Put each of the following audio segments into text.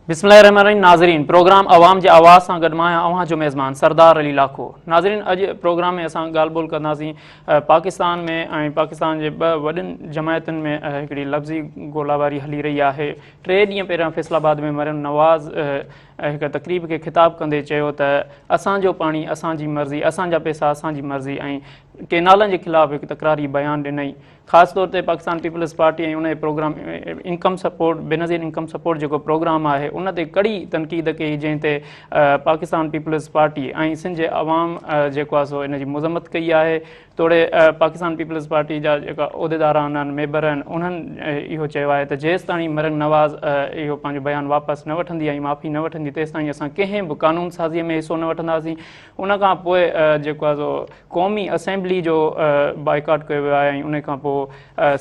بسم الله الرحمن الرحيم ناظرين پروگرام عوام جي آواز سان گڏ مان آهيان اوهان جو ميزبان سردار علي لاکو. ناظرين اڄ پروگرام ۾ اسان ڳالهه ٻولهه ڪنداسين پاڪستان ۾ ۽ پاڪستان جي ٻه وڏين جماعتن ۾ هڪڙي لفظي گولاباري هلي رهي آهي. ٽي ڏينهن پهريان فيصل آباد ۾ مريم نواز هڪ تقريب کي خطاب ڪندي چيو ته اسان جو پاڻي اسان جي مرضي، اسان جا پئسا اسان جي مرضي ۽ ڪينالن جي خلاف هڪ تڪراري بيان ڏنائين. خاص طور تي پاڪستان پيپلز پارٽي ۽ ان جي programme income support Benazir income support جيڪو پروگرام آهي ان تي ڪڙي تنقيد ڪئي جنهن تي پاڪستان پيپلز پارٽي ۽ سنڌ جي عوام جيڪو آهي سو ان جي مذمت ڪئي آهي توڙي پاڪستان پيپلز پارٽي جا جيڪا عهديداران آهن ميمبر آهن انهن اهو چيو آهي ته جيستاڻي مريم نواز اهو پنهنجو بيان واپس نه وٺندي ۽ معافي نه وٺندي تيستاڻي اسان ڪنهن به قانون سازي ۾ حصو نه وٺنداسين. ان کان پوء جيڪو آهي سو قومي اسيمبلي جو بائيڪاٽ ڪيو ويو آهي ۽ ان کان پوء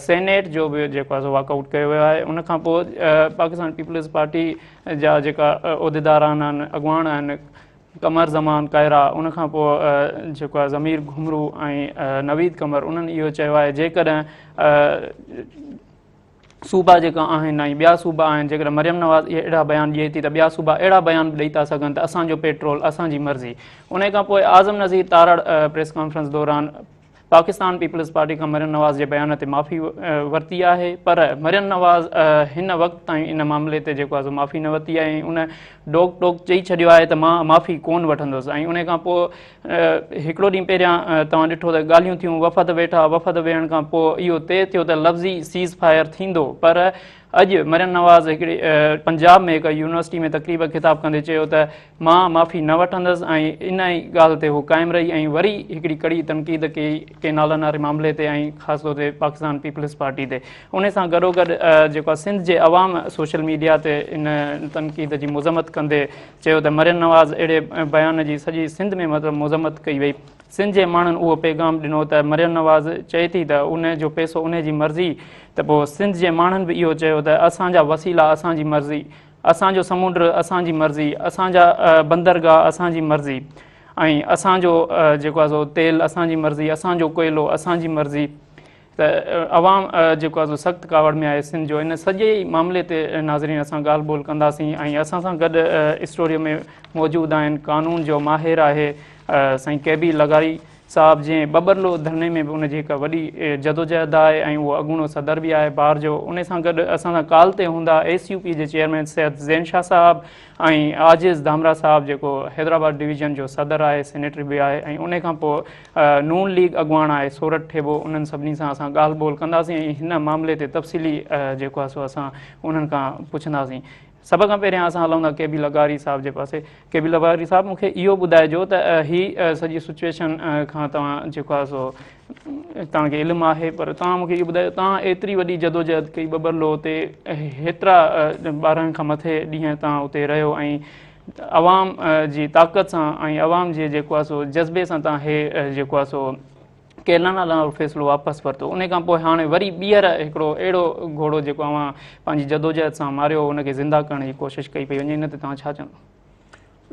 سينيٽ جو به جيڪو آهي سو واڪ آئوٽ ڪيو ويو آهي. ان کان پوء پاڪستان پيپلز پارٽي جا جيڪا عهديداران آهن اڳواڻ آهن قمر زمان ڪائرا ان کان پوء جيڪو آهي ضمير گهمرو ۽ نويد قمر انهن اهو چيو آهي جيڪڏهن صوبا جيڪا آهن ۽ ٻيا صوبا آهن جيڪڏهن مريم نواز اهي اهڙا بيان ڏئي ٿي ته ٻيا صوبا اهڙا بيان به ڏئي ٿا سگهن ته اسان جو پيٽرول اسان جي مرضي. انهي کان پوء اعظم نذير تارڙ پريس ڪانفرنس دوران پاڪستان پيپلز پارٽي کان مريم نواز جي بيان تي معافي ورتي آهي پر مريم نواز هن وقت تائين ان معاملي تي جيڪو آهي سو معافي نه ورتي آهي ۽ ان ڊوڪ ٽوڪ چئي ڇڏيو آهي ته مان معافي ڪون وٺندس ۽ انهي کان پوء هڪڙو ڏينهن پهريان توهان ڏٺو ته ڳالهيون ٿيون، وفد ويٺا، وفد ويهڻ کان پوء اهو طئي ٿيو ته لفظي سيز فائر ٿيندو پر اڄ مريم نواز هڪڙي پنجاب ۾ هڪ يونيورسٽي ۾ تقريب کي خطاب ڪندي چيو ته مان معافي نه وٺندس ۽ ان ئي ڳالهه تي هو قائم رهي ۽ وري هڪڙي ڪڙي تنقيد ڪئي ڪينالن واري معاملي تي ۽ خاص طور تي پاڪستان پيپلز پارٽي تي ان سان گڏوگڏ جيڪو آهي سنڌ جي عوام سوشل ميڊيا تي ان تنقيد جي مذمت ڪندي چيو ته مريم نواز اهڙي بيان جي سڄي سنڌ ۾ مطلب مذمت ڪئي وئي، سنڌ جي ماڻهن اهو پيغام ڏنو ته مريم نواز چئي ٿي ته ان جو پئسو ان جي مرضي ته پوء سنڌ جي ماڻهن به اهو چيو ته اسان جا وسيلا اسان جي مرضي، اسان جو سمنڊ اسان جي مرضي، اسان جا بندرگاهه اسان جي مرضي ۽ اسان جو جيڪو آهي سو تيل اسان جي مرضي، اسان جو ڪوئلو اسان جي مرضي. ته عوام جيڪو آهي سو سخت ڪاوڙ ۾ آهي سنڌ جو ان سڄي معاملي تي ناظرين اسان ڳالهه ٻولهه ڪنداسين ۽ اسان سان گڏ اسٽوڊيو ۾ موجود آهن قانون جو ماهر آهي سائين ڪي بي لغاري صاحب جنهن ٻٻرلو ڌرڻي ۾ به ان جي هڪ وڏي جدوجهد آهي ۽ اهو اڳوڻو صدر به آهي بار جو ان سان گڏ اسان سان ڪال تي هوندا ايس يو پي جي چيئرمين سيد زين شاهه صاحب ۽ عاجز ڌامرا صاحب جيڪو حيدرآباد ڊويزن جو صدر آهي سينيٽر به آهي ۽ ان کان پوء نون ليگ اڳواڻ آهي سورٺ ٿيٻو انهن سڀني سان اسان ڳالهه ٻولهه ڪنداسين ۽ هن معاملي تي تفصيلي جيڪو آهي سو اسان انهن کان پڇنداسين. سڀ کان پهريان اسان هلون ٿا ڪي بي لغاري صاحب جي پاسي. ڪي بي لغاري صاحب مون کي اهو ٻڌائجو ته هي سڄي سچويشن کان توهان جيڪو آهي سو توهان کي علم آهي پر توهان مون کي اهو ٻڌايو توهان ايتري وڏي جدوجهد ڪئي ٻٻرلو تي هيترا 12 کان مٿي ڏينهن توهان اتي رهيو ۽ عوام جي طاقت سان ۽ عوام جي جيڪو آهي سو جذبي سان تان هي جيڪو آهي سو ڪيلانا وارو فيصلو واپس ورتو ان کان پوء هاڻي وري ٻيهر هڪڙو اهڙو گهوڙو جيڪو اوهان پنهنجي جدوجهد سان ماريو ان کي زنده ڪرڻ جي ڪوشش ڪئي پئي وڃي ان تي توهان ڇا چوندو؟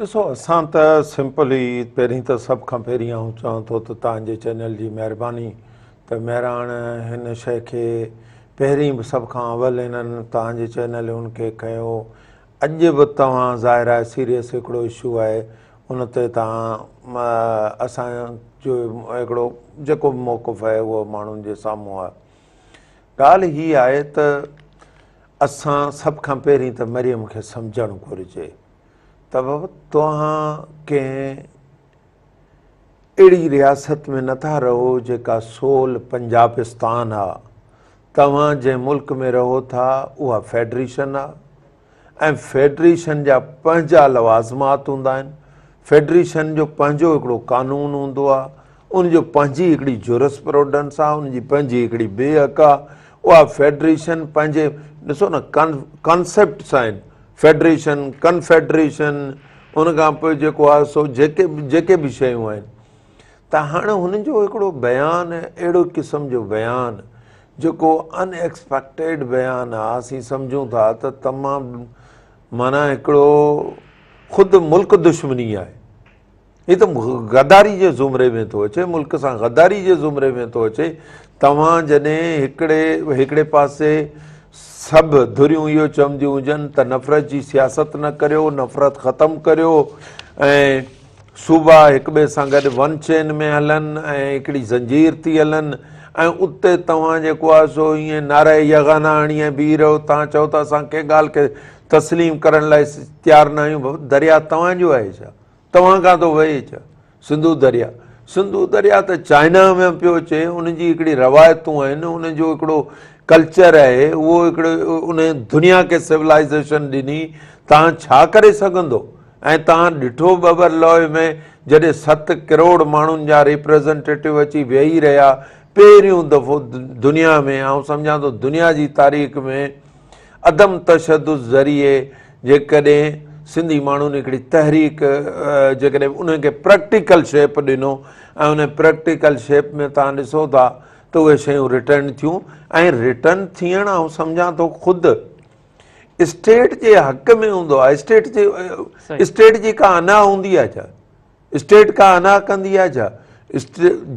ڏسو اسان ته سمپلي پهرين ته سڀ کان پهرين آئون چوان ٿو ته توهان جي چينل جي مهرباني ته مهراڻ هن شيء کي پهرين به سڀ کان اول هنن توهان جي چينل ان کي کنيو اڄ به توهان ظاهر آهي سيريس هڪڙو اشو آهي ان تي توهان اسان جو هڪڙو جيڪو به موقف آهي اهو ماڻهن جي سامهون آهي ڳالهه هي آهي ته اسان سڀ کان پهرين ته مريم کي سمجهڻ گهرجي ته بابا توهان ڪنهن اهڙي رياست ۾ نٿا رهو جيڪا سول پنجابستان آ توهان جنهن ملڪ ۾ رهو ٿا اها فيڊريشن آ ۽ فيڊريشن جا پنهنجا لوازمات هوندا آهن فيڊريشن جو پنهنجو هڪڙو قانون هوندو آ ان جو پنهنجي هڪڙي جورس پروڊنس آ ان جي پنهنجي هڪڙي بيهڪ آ اها فيڊريشن پنهنجي ڏسو نه ڪانسيپٽس آهن فيڊريشن ڪنفيڊريشن ان کان پوء جيڪو آهي سو جيڪي جيڪي به شيون آهن ته هاڻ هن جو هڪڙو بيان اهڙو قسم جو بيان جيڪو ان ايڪسپيڪٽيڊ بيان آ اسين سمجهون ٿا ته تمام معنيٰ هڪڙو خود ملڪ دشمني آهي هي ته غداري جي زمري ۾ ٿو اچي ملڪ سان غداري جي زمري ۾ ٿو اچي توهان جڏهن هڪڙي هڪڙي پاسي سڀ ڌريون اهو چونديون هجن ته نفرت جي سياست نه ڪريو، نفرت ختم ڪريو ۽ صوبا هڪ ٻئي سان گڏ ون چين ۾ هلن ۽ هڪڙي زنجير ٿي هلن ۽ اتي توهان جيڪو آهي سو ائين نعره يگانه هڻي ۽ بيهي رهو، توهان چئو ته اسان ڪنهن ڳالهه کي تسليم ڪرڻ لاء تيار نه آهيون، درياء توهان جو آهي ڇا؟ توهان کان ٿو وهي ڇا؟ سنڌو درياء، سنڌو درياء ته چائنا ۾ پيو اچي، ان جي هڪڙي روايتون آهن، ان جو هڪڙو ڪلچر آهي، اهو هڪڙو ان دنيا کي سولائيزيشن ڏني، توهان ڇا ڪري سگهندو؟ ۽ توهان ڏٺو ٻٻر لوء ۾ جڏهن 7 ڪروڙ ماڻهن جا ريپريزنٽيٽو اچي ويهي رهيا، پهريون دفعو دنيا ۾، آئون سمجهان ٿو دنيا جي تاريخ ۾ عدم تشدد ذريعي جيڪڏهن سنڌي ماڻهن هڪڙي تحريڪ جيڪڏهن انهن کي پريڪٽيڪل شيپ ڏنو ۽ ان پريڪٽيڪل شيپ ۾ تان ڏسو ٿا ته اهي شيون ريٽرن ٿيون ۽ ريٽرن ٿيڻ آئون سمجهان ٿو خود اسٽيٽ جي حق ۾ هوندو آهي. اسٽيٽ جي اسٽيٽ جي ڪا انا هوندي آهي ڇا؟ اسٽيٽ ڪا انا ڪندي آهي ڇا؟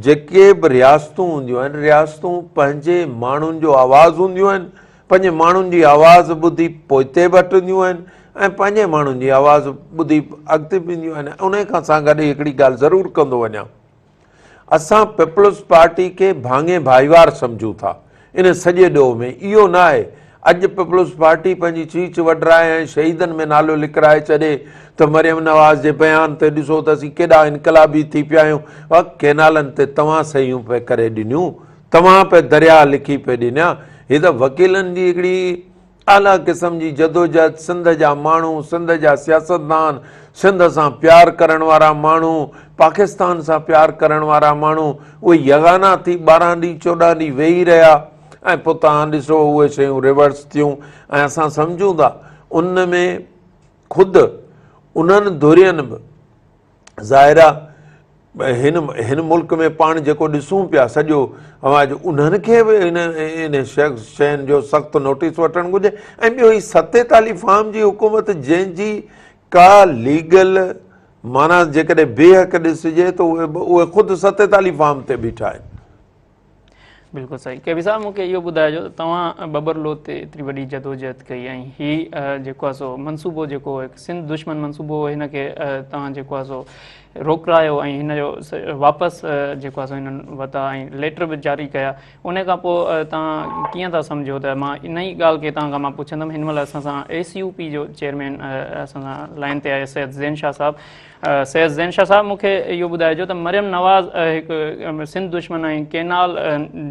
جيڪي به رياستون هونديون آهن، رياستون پنهنجي ماڻهن جو آواز هونديون آهن، پنهنجي ماڻهن جي آواز ٻڌي پوئتي به هٽنديون آهن ۽ پنهنجي ماڻهن جي آواز ٻڌي اڳتي به اينديون آهن. انهي کان سان گڏ هڪڙي ڳالهه ضرور ڪندو وڃان، اسان پيپلز پارٽي کي ڀاڱي ڀائيوار سمجهون ٿا ان سڄي ڏوهه ۾ اهو نه آهي اڄ پيپلز پارٽي پنهنجي چيچ وڍرائي ۽ شهيدن ۾ نالو لکرائي ڇڏي ته مريم نواز جي بيان تي ڏسو ته اسين ڪيڏا انقلابي ٿي پيا آهيون. واهه ڪينالن تي توهان صحيحون پئي ڪري ڏنيون، توهان پئي درياهه لکي پئي ڏنا. هي ته وڪيلن جي هڪڙي اعليٰ قسم جي جدوجهد، سنڌ جا ماڻهو، سنڌ جا سياستدان، سنڌ سان پيار ڪرڻ وارا ماڻهو، پاڪستان سان پيار ڪرڻ وارا ماڻهو اهي يگانا ٿي 12 ڏينهن 14 ڏينهن ويهي رهيا ۽ پوء توهان ڏسو اهي شيون ريورس ٿيون ۽ اسان سمجهون ٿا ان ۾ خود انهن ڌرين به ظاهر آ هن هن ملڪ ۾ پاڻ جيڪو ڏسون پيا سڄو اوهان جو انهن کي به ان ان شين جو سخت نوٽيس وٺڻ گهرجي ۽ ٻيو هي 47 فارم جي حڪومت جنهن جي ڪا ليگل معنيٰ جيڪڏهن بي حق ڏسجي ته اهي خود 47 فارم تي بيٺا آهن. بلڪل صحيح ڪي بي صاحب مونکي اهو ٻڌائجو ته توهان ٻٻرلو تي ايتري وڏي جدوجهد ڪئي ۽ هي جيڪو آهي سو منصوبو جيڪو هڪ سنڌ دشمن منصوبو هو هن کي توهان جيڪو آهي سو روڪرايو ۽ هن جو واپس جيڪو آهي سو هنن وتا ۽ ليٽر به جاري ڪيا ان کان پوء توهان ڪيئن ٿا سمجهو ته مان ان ئي ڳالهه کي توهان کان مان پڇندم هن مهل اسان سان اي سي يو پي جو چيئرمين اسان سان لائن تي آهي سيد زين شاهه صاحب. سيد زين شاهه صاحب مون کي اهو ٻڌائجو ته مريم نواز هڪ سنڌ دشمن ۽ ڪينال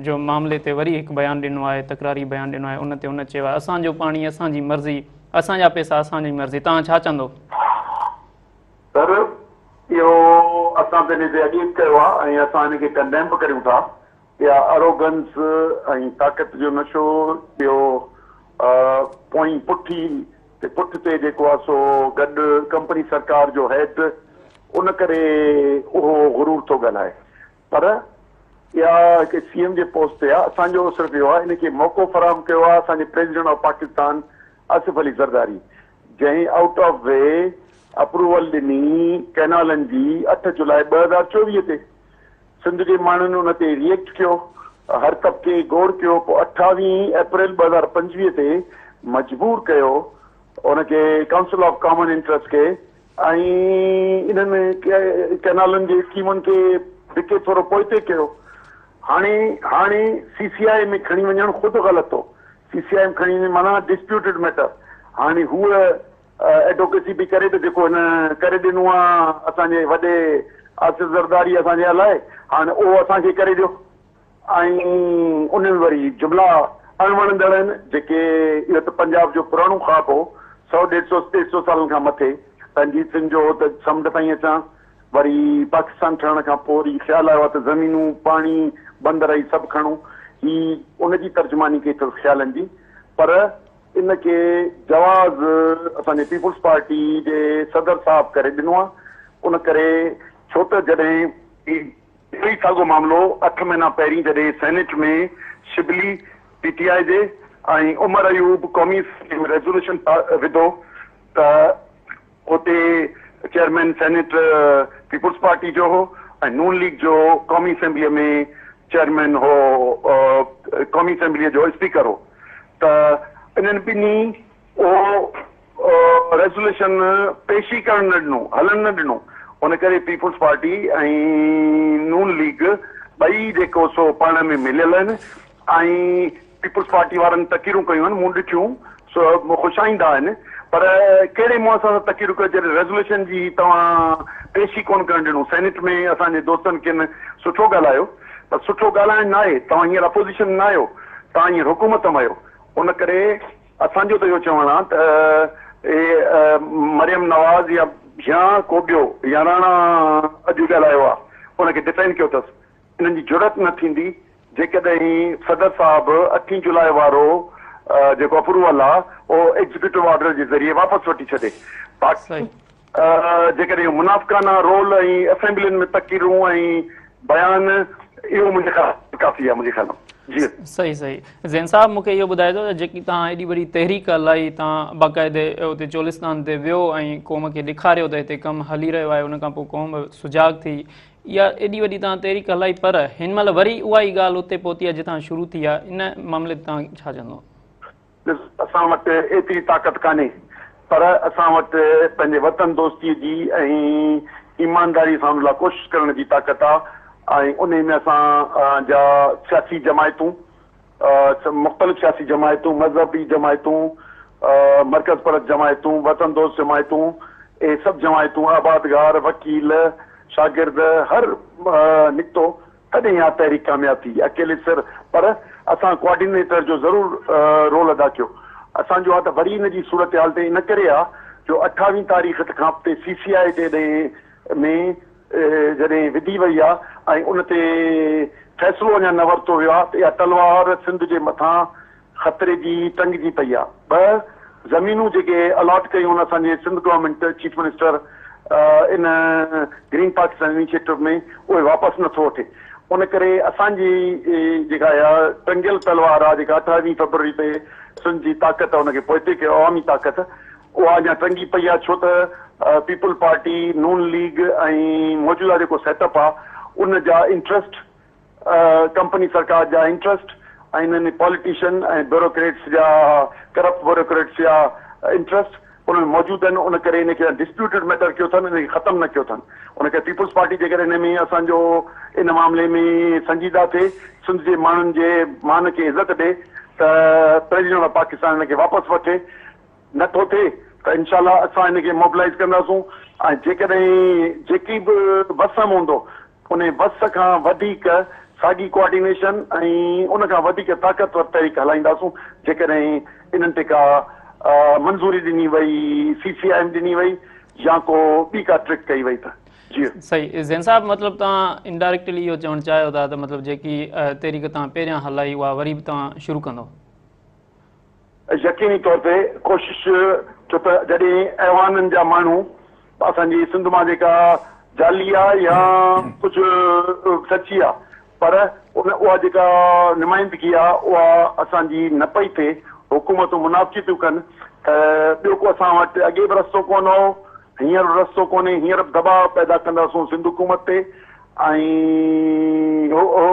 جو معاملي تي وري هڪ بيان ڏنو آهي، تڪراري بيان ڏنو آهي، ان تي هن چيو آهي اسان جو پاڻي اسان جي مرضي، اسان جا پئسا اسان جي مرضي، توهان ڇا چوندو؟ سر اهو اسان ته ان تي اڳي به ڪيو آهي ۽ اسان ان کي ڪنڊيم به ڪريون ٿا. اها اروگنس ۽ طاقت جو نشو اهو پوئين پٺي تي پٺ تي جيڪو آهي سو گڏ ڪمپني سرڪار جو هيڊ ان ڪري اهو غرور ٿو ڳالهائي پر اها هڪ سي ايم جي پوسٽ تي آهي اسان جو صرف اهو آهي ان کي موقعو فراهم ڪيو آهي اسان جي پريزيڊنٽ آف پاڪستان آصف علي زرداري جنهن آئوٽ آف وي اپروول ڏني ڪئنالن جي 8 جولاء 2024 تي سنڌ جي ماڻهن ان تي ري ايڪٽ ڪيو، هر طبقي گوڙ ڪيو، پوء 28 اپريل 2025 تي مجبور ڪيو ان کي ڪائونسل آف ڪامن انٽرسٽ کي ۽ انهن ڪئنالن جي اسڪيمن کي ڌڪي ٿورو پوئتي ڪيو. هاڻي هاڻي سي سي آء ۾ کڻي وڃڻ خود غلط هو. سي سي آء ۾ کڻي وڃڻ معنيٰ ڊسپيوٽيڊ ميٽر. هاڻي هوء ايڊووڪيسي پئي ڪري ته جيڪو هن ڪري ڏنو آ اسان جي وڏي آصف زرداري اسان جي الائي هاڻ اهو اسان کي ڪري ڏيو ۽ ان ۾ وري جملا اڻوڻندڙ آهن جيڪي اهو ته پنجاب جو پراڻو خواب هو سو ڏيڍ سو ڏيڍ سو سالن کان مٿي رنجيت سنگهه جو هو ته سمنڊ تائين اچان وري پاڪستان ٺهڻ کان پوء وري خيال آيو آ ته زمينون پاڻي بندر هي سڀ کڻون هي ان جي ترجماني ڪئي اٿس خيالن جي پر ان کي جواز اسان جي پيپلز پارٽي جي صدر صاحب ڪري ڏنو آهي ان ڪري ڇو ته جڏهن اهو ئي ساڳيو معاملو اٺ مهينا پهرين جڏهن سينيٽ ۾ شبلي پي ٽي آء جي ۽ عمر ايوب قومي اسيمبلي ۾ ريزوليوشن وڌو ته اتي چيئرمين سينيٽ پيپلز پارٽي جو هو ۽ نون ليگ جو قومي اسيمبليء ۾ چيئرمين هو، قومي اسيمبليء جو اسپيڪر هو ته انهن ٻنهي اهو ريزوليشن پيش ئي ڪرڻ نه ڏنو، هلڻ نه ڏنو. ان ڪري پيپلز پارٽي ۽ نون ليگ ٻئي جيڪو سو پاڻ ۾ مليل آهن ۽ پيپلز پارٽي وارن تقريرون ڪيون آهن، مون ڏٺيون، سو خوش آئنده آهن، پر ڪهڙي منهن سان تقريرون ڪيو جڏهن ريزوليشن جي توهان پيش ئي ڪونه ڪرڻ ڏنو. سينيٽ ۾ اسان جي دوستن ڪن سٺو ڳالهايو، پر سٺو ڳالهائڻ ناهي، توهان هينئر اپوزيشن ۾ ناهيو، توهان هينئر حڪومت ۾ آهيو، ان ڪري اسان جو ته اهو چوڻ آهي ته اهي مريم نواز يا يا ڪو ٻيو يا راڻا اڄ ڳالهايو آهي ان کي ڊفينڊ ڪيو اٿس، انهن جي جرئت نه ٿيندي جيڪڏهن صدر صاحب اٺين جولاء وارو جيڪو اپروول آهي اهو ايگزيڪيوٽو آرڊر جي ذريعي واپس وٺي ڇڏي. باقي جيڪڏهن اهو منافقانه رول ۽ اسيمبلين ۾ تقريرون ۽ بيان اهو منهنجي خيال ۾ ڪافي آهي منهنجي خيال ۾ جي. صحيح صحيح زين صاحب مونکي اهو ٻڌائجو ته جيڪي توهان ايڏي وڏي تحريڪ هلائي توهان باقاعدي اتي چولستان تي ويو ۽ قوم کي ڏيکاريو ته هتي ڪم هلي رهيو آهي ان کان پوء قوم سجاڳ ٿي اها ايڏي وڏي توهان تحريڪ هلائي پر هن مهل وري اها ئي ڳالهه اتي پهتي آهي جتان شروع ٿي آهي ان معاملي تي توهان ڇا چوندو؟ ڏس اسان وٽ ايتري طاقت ڪانهي پر اسان وٽ پنهنجي وطن دوستي جي ۽ ايمانداري سان ان لاء ڪوشش ڪرڻ جي طاقت آ ۽ انهي ۾ اسان جا سياسي جماعتون مختلف سياسي جماعتون مذهبي جماعتون مرڪز پرست جماعتون وطن دوست جماعتون اهي سڀ جماعتون آبادگار وڪيل شاگرد هر نڪتو تڏهن اها تحريڪ ڪامياب ٿي، اڪيلي سر پر اسان ڪوآرڊينيٽر جو ضرور رول ادا ڪيو. اسان جو آ ته وري ان جي صورتحال تي ان ڪري آ جو اٺاويهين تاريخ کان تي سي سي آء تي ۾ جڏهن وڌي وئي آ ۽ ان تي فيصلو اڃا نه ورتو ويو آ ته اها تلوار سنڌ جي مٿان خطري جي ٽنگجي پئي آ. ٻه زمينون جيڪي الاٽ ڪيون آهن اسان جي سنڌ گورنمينٽ چيف منسٽر ان گرين پاڪستان انيشيٽو ۾ اهي واپس نه ٿو وٺي ان ڪري اسان جي جيڪا اها ٽنگيل تلوار آ جيڪا اٺاويهين فيبروري تي سنڌ جي طاقت ان کي پوئتي ڪيو عوامي طاقت اها اڃا ٽنگي پئي آ ڇو ته پيپلز پارٽي نون ليگ ۽ موجوده جيڪو سيٽ اپ آ ان جا انٽرسٽ ڪمپني سرڪار جا انٽرسٽ ۽ انهن پاليٽيشن ۽ بيوروڪريٽس جا ڪرپٽ بيوروڪريٽس جا انٽرسٽ ان ۾ موجود آهن ان ڪري ان کي ڊسپيوٽيڊ ميٽر ڪيو اٿن ان کي ختم نه ڪيو اٿن ان ڪري پيپلز پارٽي جيڪڏهن ان ۾ اسان جو ان معاملي ۾ سنجيده ٿئي سنڌ جي ماڻهن جي مان کي عزت ڏي ته پريزيڊنٽ آف پاڪستان ان کي واپس وٺي نه ٿو ٿئي ته انشاء الله اسان ان کي موبلائيز ڪنداسون ۽ جيڪڏهن جيڪي به وس م هوندو انهي وس کان وڌيڪ ساڳي ڪوآرڊينيشن ۽ ان کان وڌيڪ طاقتور تحريڪ هلائينداسون جيڪڏهن انهن تي ڪا منظوري ڏني وئي سي سي I M ڏني وئي يا ڪو ٻي ڪا ٽرڪ ڪئي وئي ته جي. صحيح زين صاحب مطلب توهان انڊائريڪٽلي اهو چوڻ چاهيو ٿا ته مطلب جيڪي تحريڪ توهان پهريان هلائي اها وري به توهان شروع ڪندو. يقيني طور تي ڪوشش ڇو ته جڏهن ايوانن جا ماڻهو اسان جي سنڌ مان جيڪا جعلي آ يا ڪجهه سچي آ پر ان اها جيڪا نمائندگي آ اها اسان جي نه پئي ٿئي حڪومتون منافقي ٿيون ڪن ته ٻيو ڪو اسان وٽ اڳي به رستو ڪونه هو هينئر به رستو ڪونهي هينئر به دٻاء پيدا ڪنداسون سنڌ حڪومت تي ۽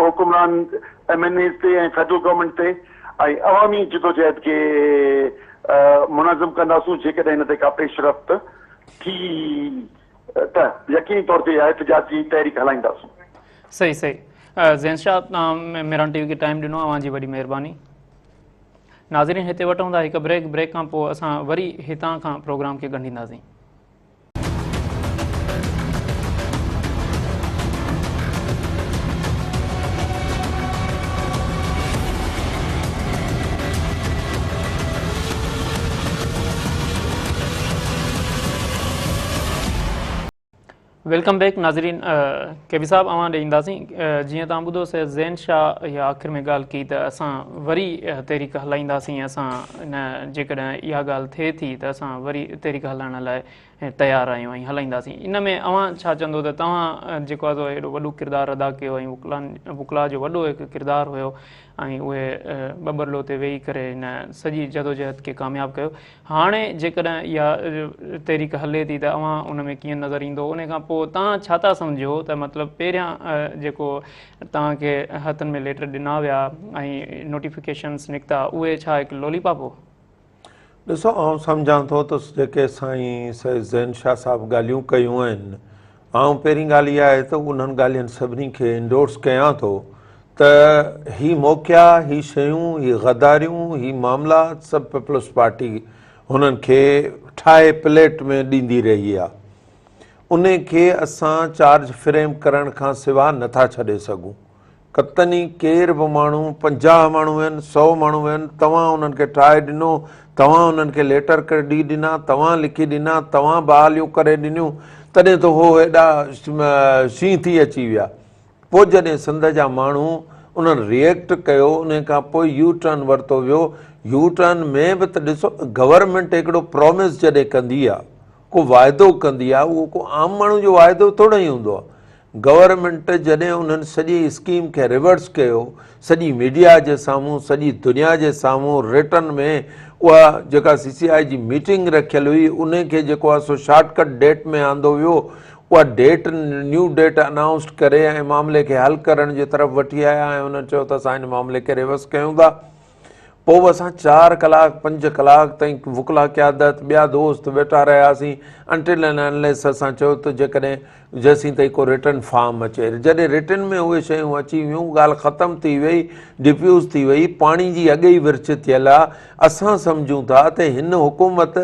حڪمران ايم اين ايز تي ۽ فيڊرل گورنمينٽ تي ۽ عوامي جدوجهد کي منظم ڪنداسون جيڪڏهن ان تي ڪا پيش رفت ٿي ته يقيني طور تي اها احتجاجي تحريڪ هلائينداسون. صحيح صحيح زين شاهه توهان ميران ٽي وي کي ٽائيم ڏنو اوهان جي وڏي مهرباني. ناظرين هتي وٺون ٿا هڪ بريڪ بريڪ کان پوء اسان وري هتان کان پروگرام کي ڳنڍينداسين. Welcome back ناظرين ڪي بي صاحب اوهان ڏي اينداسين جيئن توهان ٻڌو سيد زين شاهه اها آخر ۾ ڳالهه ڪئي ته اسان وري تحريڪ هلائينداسين اسان ان جيڪڏهن اها ڳالهه ٿئي ٿي ته اسان وري تحريڪ هلائڻ لاء تيار آهيون ۽ هلائينداسين ان ۾ اوهان ڇا چوندو ته توهان جيڪو آهي سو ايڏو وڏو ڪردار ادا ڪيو ۽ وڪلا جو وڏو هڪ ڪردار هيو ۽ اهي ٻٻرلو تي ويهي ڪري هن سڄي جدوجهد کي ڪامياب ڪيو هاڻي جيڪڏهن اها تحريڪ هلي ٿي ته اوهان ان ۾ ڪيئن نظر ايندو ان کان پوء توهان ڇا ٿا سمجهو ته مطلب پهريان جيڪو توهان کي هٿن ۾ ليٽر ڏنا ويا ۽ نوٽيفڪيشنس نڪتا اهي ڇا هڪ لولي پاپ هو؟ ڏسو آئون سمجهان ٿو ته جيڪي سائين سيد زين شاهه صاحب ڳالهيون ڪيون آهن آئون پهرين ڳالهه اها آهي ته انهن ڳالهين سڀني کي انڊورس ڪيان ٿو ته هي موقعا هي شيون هي غداريون هي معاملا سڀ پيپلز پارٽي هنن کي ٺاهي پليٽ ۾ ڏيندي رهي آهي انهي کي اسان چارج فريم ڪرڻ کان سوا نٿا ڇڏي سگهون ڪتني ڪير به ماڻهو، 50 ماڻهو ويهن، سئو ماڻهو ويهن، توهان انهن کي ٺاهي ڏنو، توهان انهن کي ليٽر ڪڍي ڏنا، توهان لکي ڏنا، توهان بحاليون ڪري ڏنيون، تڏهن ته هو ايڏا شينهن ٿي اچي ويا. پوء جڏهن سنڌ جا ماڻهو انهن ريئيڪٽ ڪيو، انهي کان پوء يو ٽرن ورتو ويو، يو ٽرن ۾ به ته ڏسو نه گورنمينٽ هڪڙو پرامس جڏهن ڪندي آ، ڪو واعدو ڪندي آ، اهو ڪو عام ماڻهو جو واعدو ٿورو ئي هوندو آ. گورنمينٽ جڏهن انهن سڄي اسڪيم کي ريورس ڪيو، سڄي ميڊيا جي سامهون، سڄي دنيا جي سامهون رٽن ۾ اها جيڪا سي سي آء جي ميٽنگ رکيل هئي انهي کي جيڪو آهي سو شارٽ ڪٽ ڊيٽ ۾ آندو ويو، اها ڊيٽ نيو ڊيٽ انائونسڊ ڪري ۽ معاملي کي حل ڪرڻ جي طرف وٺي آيا ۽ انهن چيو ته اسان هن معاملي کي ريورس ڪيون ٿا. پوء به اسان چار ڪلاڪ پنج ڪلاڪ تائين وڪلا قيادت ٻيا دوست ويٺا رهياسين انٽل اينڊ انليس اسان چيو ته جيڪڏهن جيسين تائين ڪو رٽن فارم اچي جڏهن رٽن ۾ اهي شيون اچي ويون ڳالهه ختم ٿي وئي ڊفيوز ٿي وئي پاڻي جي اڳي ئي ورڇ ٿيل آ اسان سمجهون ٿا ته هن حڪومت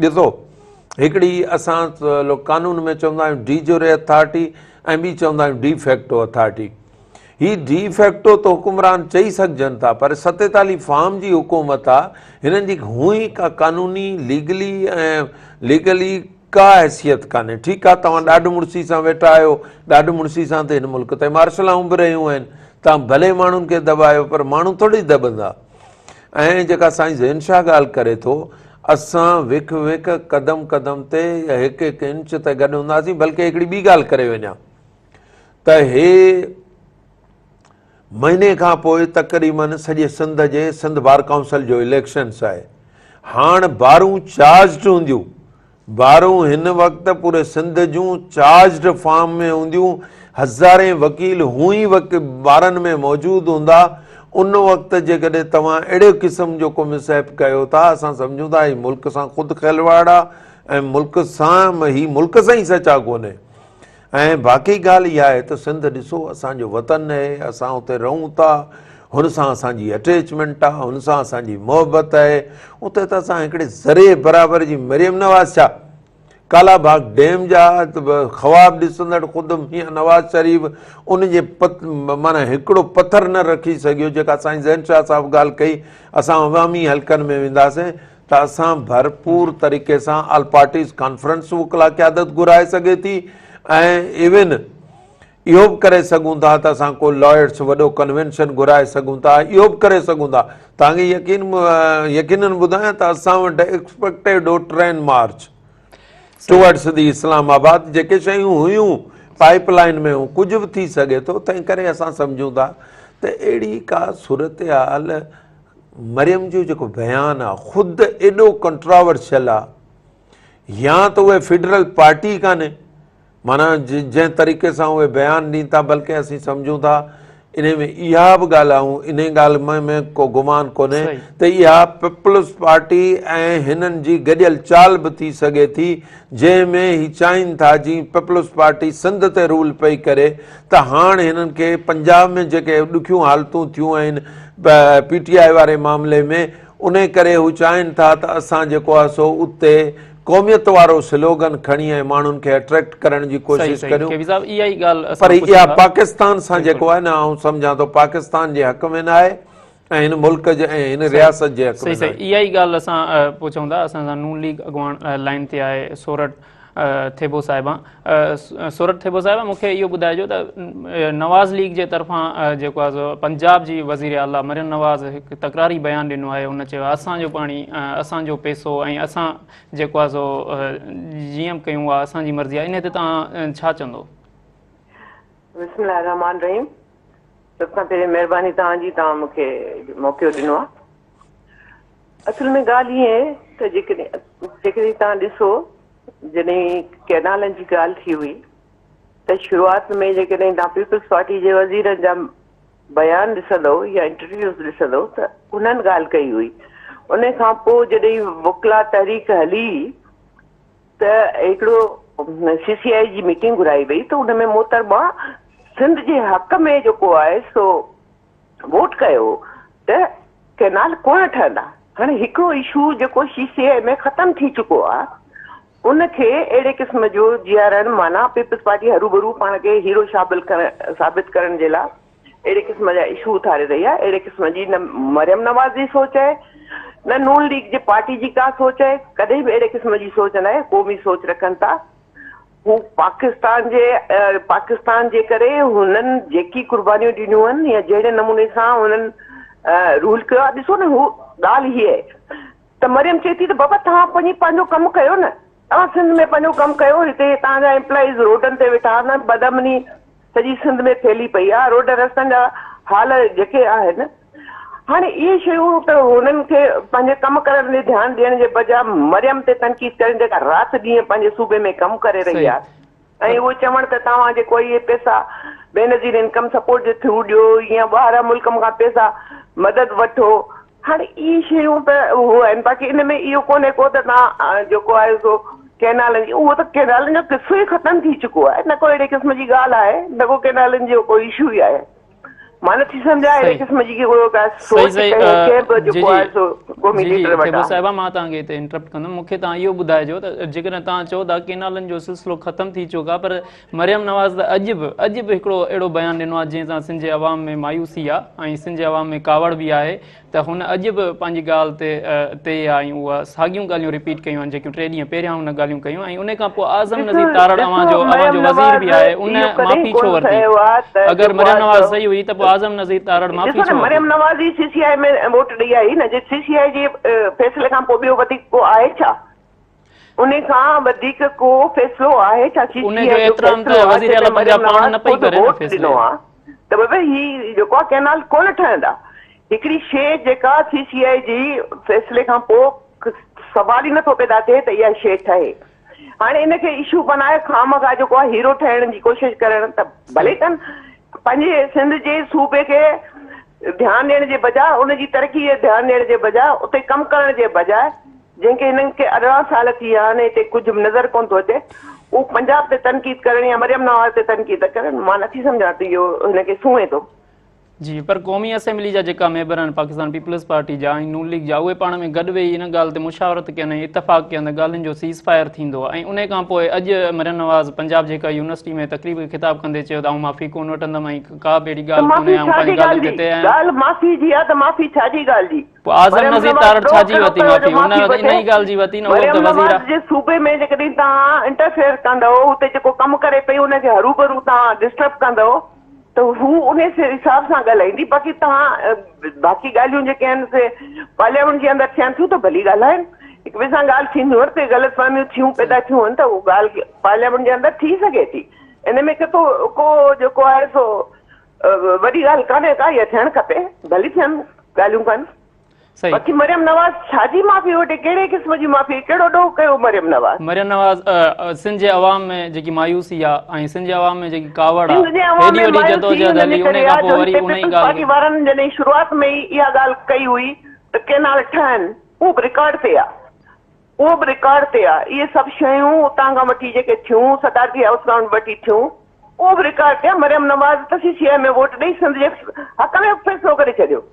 ڏسو هڪڙي اسان قانون ۾ چوندا آهيون ڊي جوري اٿارٽي ۽ ٻي چوندا آهيون ڊي فيڪٽو اٿارٽي هي ڊي فيڪٽو ته حڪمران چئي سگهجن ٿا پر 47 فارم جي حڪومت آ هنن جي هونئن ئي ڪا قانوني ليگلي ۽ ليگلي ڪا حيثيت ڪانهي ٺيڪ آ توهان ڏاڍ مڙسي سان ويٺا آهيو ڏاڍ مڙسي سان ته هن ملڪ تي مارشلائون به رهيون آهن توهان ڀلي ماڻهن کي دٻايو پر ماڻهو ٿوري دٻندا ۽ جيڪا سائين زين شاهه ڳالهه ڪري ٿو اسان وک وک قدم قدم تي هڪ هڪ انچ تي گڏ هونداسين بلڪه هڪڙي ٻي ڳالهه ڪري وڃان ته هي مهيني کان پوء تقريبن سڄي سنڌ جي سنڌ بار ڪائونسل جو اليڪشنس آهي هاڻ بارون چارجڊ هونديون بارون هن وقت پوري سنڌ جون چارجڊ فارم ۾ هونديون هزارين وڪيل هون ئي وقت بارن ۾ موجود هوندا ان وقت جيڪڏهن توهان اهڙي قسم جو ڪو مس ايپ ڪيو ٿا اسان سمجهون ٿا هي ملڪ سان خود کلواڙ آ ۽ ملڪ سان هي ملڪ سان ئي سچا ڪونهي ۽ باقي ڳالهه اها آهي ته سنڌ ڏسو اسان جو وطن آهي اسان اتي رهون ٿا هن سان اسان جي اٽيچمينٽ آهي هن سان اسان جي محبت آهي اتي ته اسان هڪڙي ذري برابر جي مريم نواز ڇا ڪالا باغ ڊيم جا خواب ڏسندڙ خود ميان نواز شريف ان جي معنی هڪڙو پٿر نه رکي سگهيو جيڪا سائين زين شاهه صاحب ڳالهه ڪئي اسان عوامي حلقن ۾ وينداسين ته اسان ڀرپور طريقي سان آل پارٽيز ڪانفرنس وڪلا قيادت گهرائي سگهي ٿي ۽ ايون اهو به ڪري سگهون ٿا ته اسان ڪو لائرس وڏو ڪنوينشن گهرائي سگهون ٿا اهو به ڪري سگهون ٿا توهان کي يقين يقينن ٻڌايان ته اسان وٽ ايڪسپيڪٽيڊ هو train march towards the Islamabad جيڪي شيون هيون پائپ لائن ۾ هيون ڪجهه به ٿي سگهي ٿو تنهن ڪري اسان سمجهون ٿا ته اهڙي ڪا صورتحال مريم جو جيڪو بيان آ خود ايڏو ڪنٽراورشل آ يا ته اهي فيڊرل پارٽي ڪانهي معنيٰ جنهن طريقي سان اهي بيان ڏين ٿا بلڪه اسين سمجهون ٿا انهي ۾ اها به ڳالهه آئون انهي ڳالهه ۾ ڪو گمان ڪونهي ته اها پيپلز پارٽي ۽ هنن جي گڏيل چال به ٿي سگهي ٿي جنهن ۾ هي چاهين ٿا جي پيپلز پارٽي سنڌ تي رول پئي ڪري ته هاڻ هنن کي پنجاب ۾ جيڪي ڏکيون حالتون ٿيون آهن پي ٽي آء واري معاملي ۾ انهي ڪري هو چاهين ٿا ته اسان جيڪو آهي سو اتي قوميت وارو سلوگن کڻي ۽ ماڻهن کي اٽريڪٽ ڪرڻ جي ڪوشش ڪريون پر اها پاڪستان سان جيڪو آهي نه آئون سمجهان ٿو پاڪستان جي حق ۾ نه آهي ۽ هن ملڪ جي ۽ هن رياست جي حق ۾ صحيح صحيح اها ئي ڳالهه اسان پڇون ٿا اسان سان نون ليگ اڳواڻ لائن تي آهي سورٺ ٿيٻو صاحبان سورٺ ٿيٻو صاحبان مون کي اهو ٻڌائجو ته نواز ليگ جي طرفان جيڪو آهي سو پنجاب جي وزير اعليٰ مريم نواز هڪ تڪراري بيان ڏنو آهي ان چيو اسان جو پاڻي اسان جو پيسو ۽ اسان جيڪو آهي سو جيئن به ڪيون اها اسان جي مرضي آهي ان تي توهان ڇا چوندو؟ بسم الله الرحمٰن الرحيم سڀ کان پهرين مهرباني توهان جي توهان مون کي موقعو ڏنو آهي. اصل ۾ ڳالهه ائين آهي ته جيڪڏهن جيڪڏهن توهان ڏسو جڏهن ڪئنالن جي ڳالهه ٿي هئي ته شروعات ۾ جيڪڏهن توهان پيپلز پارٽي جي وزيرن جا بيان ڏسندو يا انٽرويوز ڏسندو ته انهن ڳالهه ڪئي هئي. ان کان پوء جڏهن وڪلا تحريڪ هلي ته هڪڙو سي سي آء جي ميٽنگ گهرائي وئي ته ان ۾ محترمه سنڌ جي حق ۾ جيڪو آهي سو ووٽ ڪيو ته ڪئنال ڪونه ٺهندا. هاڻي هڪڙو اشو جيڪو سي سي آء ۾ ختم ٿي چڪو آهي ان کي اهڙي قسم جو جيارڻ معنيٰ پيپلز پارٽي هروڀرو پاڻ کي هيرو شابل ڪرڻ ثابت ڪرڻ جي لاء اهڙي قسم جا اشو اٿاري رهي آهي. اهڙي قسم جي نه مريم نواز جي سوچ آهي نه نون ليگ جي پارٽي جي ڪا سوچ آهي. ڪڏهن به اهڙي قسم جي سوچ ناهي. قومي سوچ رکن ٿا. هو پاڪستان جي پاڪستان جي ڪري هنن جيڪي قربانيون ڏنيون آهن يا جهڙي نموني سان هنن رول ڪيو آهي ڏسو نه هو ڳالهه هيء آهي ته مريم چئي ٿي ته بابا توهان وڃي پنهنجو ڪم ڪيو نه توهان سنڌ ۾ پنهنجو ڪم ڪيو هتي توهان جا امپلائيز روڊن تي ويٺا آهن بدامني سڄي سنڌ ۾ ڦهلي پئي آهي روڊ رستن جا حال جيڪي آهن هاڻي اهي شيون ته هنن کي پنهنجي ڪم ڪرڻ ڏي ڌيان ڏيڻ جي بجاء مريم تي تنقيد ڪرڻ جيڪا رات ڏينهن پنهنجي صوبي ۾ ڪم ڪري رهي آهي ۽ اهو چوڻ ته توهان جيڪو اهي پئسا بينظير انڪم سپورٽ جي ٿرو ڏيو يا ٻاهران ملڪ کان پئسا مدد وٺو هاڻي اهي شيون ته اهو آهن باقي ان ۾ اهو ڪونهي ڪو ته توهان جيڪو آهي سو ڪئنالن جي اهو ته ڪئنالن جو قصو ئي ختم ٿي چڪو آهي نه ڪو اهڙي قسم جي ڳالهه آهي نه ڪو ڪئنالن جو ڪو اشو ئي آهي. مان نٿي سمجهان اهڙي قسم جي ڪو ڪا سوچ ڪنهن به جيڪو آهي سو قومي ليڊر وٽ آهي. صاحبه مان توهان کي هتي انٽرپٽ ڪندم مون کي توهان اهو ٻڌائجو ته جيڪڏهن توهان چئو ٿا ڪينالن جو سلسلو ختم ٿي چڪو آهي پر مريم نواز ته اڄ به اڄ به هڪڙو اهڙو بيان ڏنو آهي جنهن سان سنڌ جي عوام ۾ مايوسي آهي ۽ سنڌ جي عوام ۾ ڪاوڙ به آهي ته هن اڄ به پنهنجي ڳالهه تي تي آ ۽ اها ساڳيون ڳالهيون رپيٽ ڪيون آهن جيڪيون ٽي ڏينهن پهريان هن ڳالهيون ڪيون ۽ ان کان پوء اعظم نذير تارڙ اوهان جو اوهان جو وزير به آهي ان معافي ڇو ورتي اگر مريم نواز صحيح هئي ته پوء اعظم نذير تارڙ معافي ڇو ورتي؟ مريم نواز ئي سي سي آء ۾ ووٽ ڏئي آئي نه جي سي سي آء جي فيصلي کان پوء ٻيو وڌيڪ ڪو آهي ڇا؟ ان کان وڌيڪ ڪو فيصلو آهي ڇا؟ سي ان سي جو آء جو احترام فيصلو ته آهي وزير اعليٰ جنهن ۾ پنجاب مريم پاڻ نواز نه پئي خود ڪري نه ووٽ فيصلي ڏنو آهي ته بابا هي جيڪو آهي ڪئنال ڪونه ٺهندا. هڪڙي شيء جيڪا سي سي آء جي فيصلي کان پوء سوال ئي نٿو پيدا ٿئي ته اها شيء ٺهي. هاڻي ان کي اشو بنائي خامخواه جيڪو آهي هيرو ٺهڻ جي ڪوشش ڪرڻ ته ڀلي ڪن. پنهنجي سنڌ جي صوبي کي ڌيان ڏيڻ جي بجاء ان جي ترقي تي ڌيان ڏيڻ جي بجاء اتي ڪم ڪرڻ جي بجاء جنهن کي هنن کي 18 سال ٿي ويا آهن هتي ڪجهه به نظر ڪونه ٿو اچي اهو پنجاب تي تنقيد ڪرڻ يا مريم نواز تي تنقيد ڪرڻ مان نٿي سمجهان ته اهو هن کي سونهين ٿو. جي پر قومي اسيمبلي جا جيڪا ميمبر آهن پاڪستان پيپلز پارٽي جا ۽ نون ليگ جا اهي پاڻ ۾ گڏ ويهي ان ڳالهه تي مشاورت ڪين ۽ اتفاق ڪين ته ڳالهين جو سيز فائر ٿيندو ۽ انهي کان پوء اڄ مريم نواز پنجاب جي هڪ يونيورسٽي ۾ تقريب کي خطاب ڪندي چيو ته آئون معافي ڪونه وٺندم ۽ ڪا به اهڙي ته ڳالهه معافي ڪونهي آئون ڇا جي پنهنجي ڳالهه ڳالهين جي؟ تي طئي آهيان. ڳالهه معافي جي آهي ته معافي ڇا جي ڳالهه جي؟ پوء اعظم مريم نذير نواز تارڙ ڏوهه ڇا جي ڪهڙو ورتي ڪيو جو معافي؟ هن معافي وٺي؟ انهي ڳالهه جي ورتي نه اهو به مريم ته وزير نواز آ. جي صوبي ۾ جيڪڏهن توهان انٽرفيئر ڪندؤ اتي جيڪو ڪم ڪري پئي ان کي هروڀرو توهان ڊسٽرب ڪندؤ ته هو انهي حساب سان ڳالهائيندي باقي توهان باقي ڳالهيون جيڪي آهن سي پارليامينٽ جي اندر ٿين ٿيون ته ڀلي ڳالهائين هڪ ٻئي سان ڳالهه ٿينديون آهن ته غلط فهميون ٿيون پيدا ٿيون آهن ته اهو ڳالهه پارليامينٽ جي اندر ٿي سگهي ٿي ان ۾ ڪتو ڪو جيڪو آهي سو وڏي ڳالهه ڪانهي ڪا اها ٿيڻ کپي ڀلي ٿين ڳالهيون ڪن صحيح. باقي مريم نواز ڇا جي معافي وٺي ڪهڙي قسم جي معافي ڪهڙو ڏوهه ڪيو مريم نواز. مريم نواز سنڌ جي عوام ۾ جيڪي مايوسي آ ۽ سنڌ جي عوام ۾ جيڪي ڪاوڙ آ سنڌ جي عوام هيڏي ۾ وڏي مايوسي جدوجهد ان جي هلي ڪري انهي آ کان پوء جو وري هتي انهي پيپلز ڳالهه پارٽي کي وارن جڏهن شروعات ۾ ئي اها ڳالهه ڪئي هئي ته ڪينال ٺهن اهو به رڪارڊ تي آ اهو به رڪارڊ تي آ اهي سڀ شيون اتان کان وٺي جيڪي ٿيون صدارتي هائوس کان وٺي ٿيون اهو به رڪارڊ تي آ مريم نواز ته سي سي آء ۾ ووٽ ڏئي سنڌ جي حق ۾ فيصلو ڪري ڇڏيو.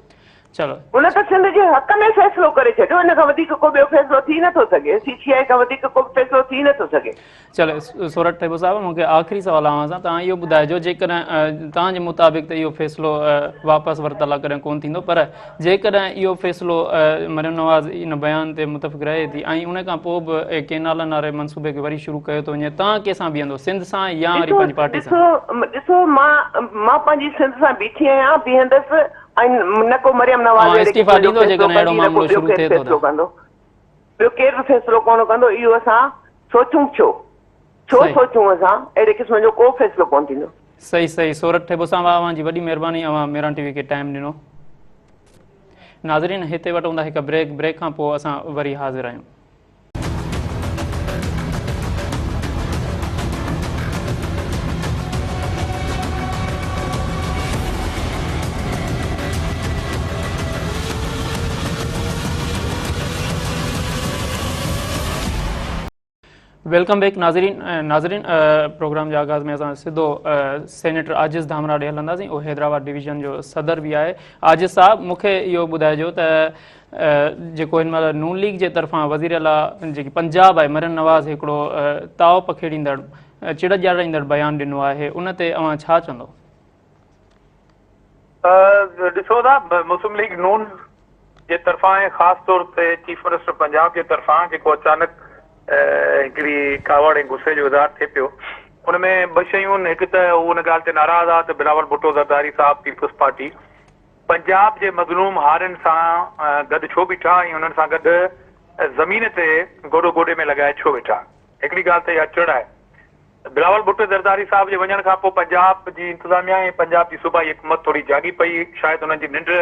چلو. هن ته سنڌ جي حق ۾ فيصلو ڪري ڇڏيو ان کان وڌيڪ ڪو ٻيو فيصلو ٿي نه ٿو سگهي سي سي آء کان وڌيڪ ڪو به فيصلو ٿي نه ٿو سگهي. چلو سورٺ ٿيٻو صاحب مون کي آخري سوال اوهان سان توهان اهو ٻڌائجو جيڪڏهن توهان جي مطابق ته اهو فيصلو واپس ورتل آ ڪڏهن ڪونه ٿيندو پر جيڪڏهن اهو فيصلو مريم نواز ان بيان تي متفق رهي ٿي ۽ ان کان پوء به ڪينالن واري منصوبي کي وري شروع ڪيو ٿو وڃي توهان ڪنهن سان بيهندو سنڌ سان يا وري ڏسو پنهنجي پارٽي سان؟ ڏسو ڏسو مان مان پنهنجي سنڌ سان بيٺي آهيان بيهندس ۽ نه ڪو مريم نواز اوهان اهڙي استعيفا قسم جو ڏيندو فيصلو جيڪڏهن اهڙو ڪندي نه ڪو معاملو ٻيو شروع ڪير ٿئي ٿو فيصلو ته؟ ڪندو ٻيو ڪير به فيصلو ڪونه ڪندو اهو اسان سوچون ڇو ڇو صحيح. سوچون اسان اهڙي قسم جو ڪو فيصلو ڪونه ٿيندو. صحيح صحيح سورٺ ٿيٻو صاحب اوهان جي وڏي مهرباني اوهان ميران ٽي وي کي ٽائيم ڏنو. ناظرين هتي وٺون ٿا هڪ بريڪ بريڪ کان پوء اسان وري حاضر آهيون. Welcome back ناظرين ناظرين پروگرام جي آغاز ۾ اسان سڌو سينيٽر عاجز ڌامرا ڏي هلنداسين اهو حيدرآباد ڊويزن جو صدر به آهي عاجز صاحب مون کي اهو ٻڌائجو ته جيڪو هن مهل نون ليگ جي طرفان وزير اعليٰ جيڪي پنجاب آهي مريم نواز هڪڙو تاء پکيڙيندڙ چڙ ڏيارائيندڙ بيان ڏنو آهي ان تي اوهان ڇا چوندو؟ ڏسو ته مسلم ليگ نون جي طرفان ۽ خاص طور تي چيف منسٽر پنجاب جي طرفان جيڪو اچانڪ هڪڙي ڪاوڙ ۽ غصي جو اظهار ٿئي پيو ان ۾ ٻه شيون هڪ ته هو ان ڳالهه تي ناراض آ ته بلاول ڀٽو زرداري صاحب پيپلز پارٽي پنجاب جي مظلوم هارين سان گڏ ڇو بيٺا ۽ انهن سان گڏ زمين تي گوڏو گوڏي ۾ لڳائي ڇو ويٺا هڪڙي ڳالهه ته اها چڙ آهي بلاول ڀٽو زرداري صاحب جي وڃڻ کان پوء پنجاب جي انتظاميا ۽ پنجاب جي صوبائي حڪومت ٿوري جاڳي پئي، شايد انهن جي ننڊ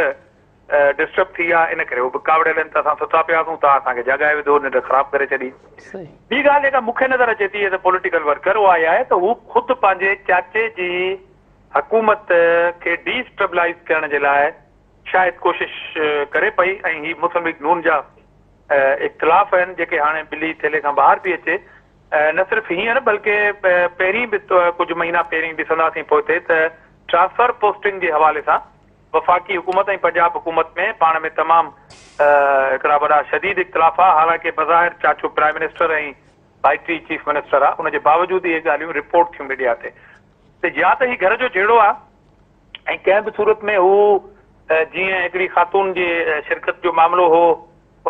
ڊسٽرب ٿي آ ان ڪري هو به ڪاوڙيل آهن ته اسان ستا پيا هئاسون توهان اسان کي جاڳائي وڌو، ننڊ خراب ڪري ڇڏي. ٻي ڳالهه جيڪا مون کي نظر اچي ٿي ايز اي پوليٽيڪل ورڪر اها اها آهي ته هو خود پنهنجي چاچي جي حڪومت کي ڊي اسٽيبلائيز ڪرڻ جي لاء شايد ڪوشش ڪري پئي ۽ هي مسلم ليگ نون جا اختلاف آهن جيڪي هاڻي ٻلي ٿيلهي کان ٻاهر پئي اچي نه صرف هينئر بلڪه پهرين به ڪجهه مهينا پهرين ڏسنداسين پوئتي ته ٽرانسفر پوسٽنگ جي حوالي سان وفاقي حڪومت ۽ پنجاب حڪومت ۾ پاڻ ۾ تمام هڪڙا وڏا شديد اختلاف ها حالانڪه بظاهر چاچو پرائم منسٽر ۽ ڀائٽي چيف منسٽر آ ان جي باوجود اهي ڳالهيون رپورٽ ٿيون ميڊيا تي ته يا ته هي گهر جو جهيڙو آ ۽ ڪنهن به صورت ۾ هو جيئن هڪڙي خاتون جي شرڪت جو معاملو هو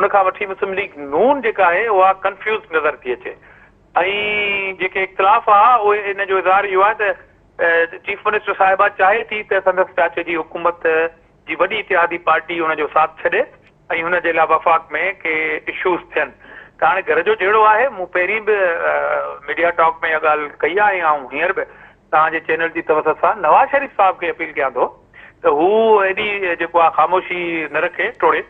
ان کان وٺي مسلم ليگ نون جيڪا آهي اها ڪنفيوز نظر ٿي اچي ۽ جيڪي اختلاف آ اهي ان جو اظهار اهو آهي ته چيف منسٽر صاحبه چاهي ٿي ته سندس چاچي جي حڪومت جي وڏي اتحادي پارٽي ان جو ساٿ ڇڏي ۽ هن جي لاء وفاق ۾ ڪي اشوز ٿين ته هاڻي گهر جو جهيڙو آهي مون پهرين به ميڊيا ٽاڪ ۾ اها ڳالهه ڪئي آهي ۽ آئون هينئر به توهان جي چينل جي توسط سان نواز شريف صاحب کي اپيل ڪيان ٿو ته هو ايڏي جيڪو آهي خاموشي نه رکي ٽوڙي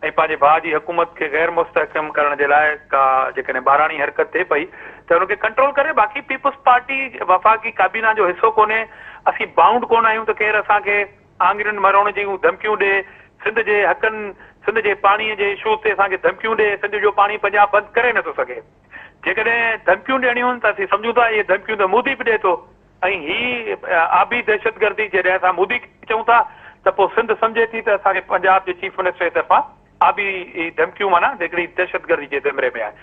۽ پنهنجي ڀاء جي حڪومت کي غير مستحڪم ڪرڻ جي لاء ڪا جيڪڏهن ٻاراڻي حرڪت ٿئي پئي ته ان کي ڪنٽرول ڪري باقي پيپلز پارٽي وفاقي ڪابينا جو حصو ڪونهي اسين بائونڊ ڪونه آهيون ته ڪير اسان کي آڱرين مروڻ جون ڌمڪيون ڏي سنڌ جي حقن سنڌ جي پاڻي جي اشوز تي اسان کي ڌمڪيون ڏي سنڌ جو پاڻي پنجاب بند ڪري نٿو سگهي. جيڪڏهن ڌمڪيون ڏيڻيون هن ته اسين سمجهون ٿا اهي ڌمڪيون ته مودي به ڏئي ٿو ۽ هي آبي دهشتگردي جڏهن اسان مودي کي چئون ٿا ته پوء سنڌ سمجهي ٿي ته اسان کي پنجاب جي چيف منسٽر جي طرفان آبي ڌمڪيون معنيٰ هڪڙي دهشتگردي جي زمري ۾ آهي.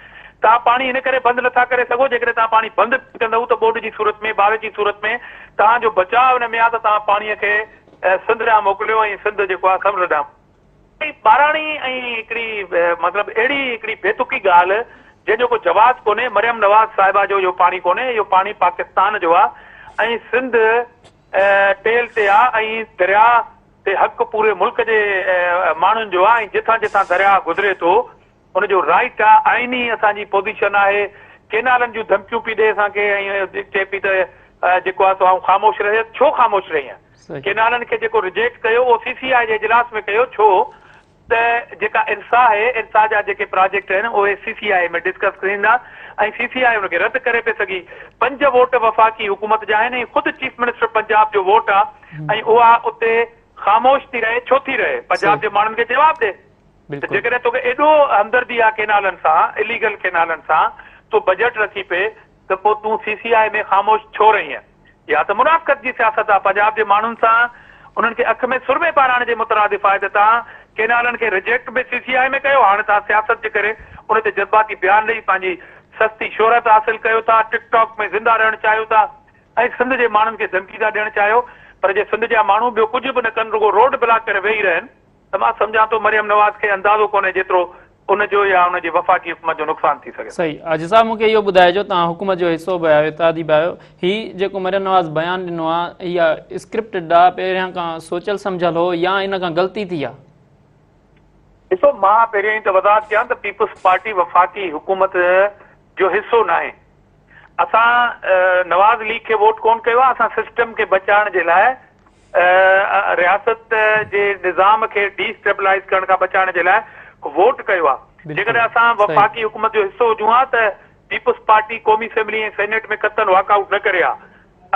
توهان پاڻي ان ڪري بند نٿا ڪري سگهو جيڪڏهن توهان پاڻي بند ڪندؤ ته ٻوڏ جي صورت ۾ بارش جي صورت ۾ توهان جو بچاء ان ۾ آهي ته توهان پاڻي کي سنڌ ڏانهن موڪليو ۽ سنڌ جيڪو آهي سمنڊ ڏانهن ٻاراڻي ۽ هڪڙي مطلب اهڙي هڪڙي بي تڪي ڳالهه جنهن جو ڪو جواز ڪونهي، مريم نواز صاحبه جو اهو پاڻي ڪونهي، اهو پاڻي پاڪستان جو آ ۽ سنڌ ٽيل تي آ ۽ درياء تي حق پوري ملڪ جي ماڻهن جو آ ۽ جتان جتان درياء گذري ٿو ان جو رائيٽ آ، آئيني اسان جي پوزيشن آهي، ڪينالن جون ڌمڪيون پئي ڏي اسان کي ۽ چئي پئي ته جيڪو آ سو آئون خاموش رهيس، ڇو خاموش رهينء؟ ڪينالن کي جيڪو رجيڪٽ ڪيو اهو سي سي آء جي اجلاس ۾ ڪيو ڇو ته جيڪا ارسا آهي ارسا جا جيڪي پراجيڪٽ آهن اهي سي سي آء ۾ ڊسڪس ٿيندا ۽ سي سي آء ان کي رد ڪري پئي سگهي پنج ووٽ وفاقي حڪومت جا آهن ۽ خود چيف منسٽر پنجاب جو ووٽ آهي ۽ اها اتي خاموش ٿي رهي ڇو ٿي رهي پنجاب جي ماڻهن کي جواب ڏي ته جيڪڏهن توکي ايڏو همدردي آهي ڪينالن سان اليگل ڪينالن سان تو بجيٽ رکي پئي ته پوء تون سي سي آء ۾ خاموش ڇو رهينء؟ اها ته منافقت جي سياست آ، پنجاب جي ماڻهن سان انهن کي اک ۾ سرمي پارائڻ جي مترادف آهي ته توهان ڪينالن کي رجيڪٽ به سي سي آء ۾ ڪيو، هاڻ توهان سياست جي ڪري ان تي جذباتي بيان ڏئي پنهنجي سستي شهرت حاصل ڪيو ٿا، ٽڪ ٽاڪ ۾ زنده رهڻ چاهيو ٿا ۽ سنڌ جي ماڻهن کي ڌمڪي ٿا ڏيڻ چاهيو پر جي سنڌ جا ماڻهو ٻيو ڪجهه به نه ڪن رڳو روڊ بلاڪ ڪري ويهي رهن ته مان سمجهان ٿو مريم نواز کي اندازو ڪونهي جيترو ان جو يا ان جي وفاقي حڪومت جو نقصان ٿي سگهي ٿو. صحيح حاجي صاحب مون کي اهو ٻڌائجو توهان حڪومت جو حصو به آهيو اتحادي به آهيو هي جيڪو مريم نواز بيان ڏنو آهي اها اسڪرپٽڊ آهي پهريان کان سوچيل سمجهيل هو يا ان کان غلطي ٿي آهي؟ ڏسو مان پهريائين ته وضاحت ڪيان ته پيپلز پارٽي وفاقي حڪومت جو حصو ناهي اسان نواز ليگ کي ووٽ ڪون ڪيو آهي اسان سسٽم کي بچائڻ جي لاء رياست جي نظام کي ڊي اسٽيبلائيز ڪرڻ کان بچائڻ جي لاء ووٽ ڪيو آهي جيڪڏهن اسان وفاقي حڪومت جو حصو هجون ها ته پيپلز پارٽي قومي اسيمبلي ۽ سينيٽ ۾ قطعن واڪ آئوٽ نه ڪري ها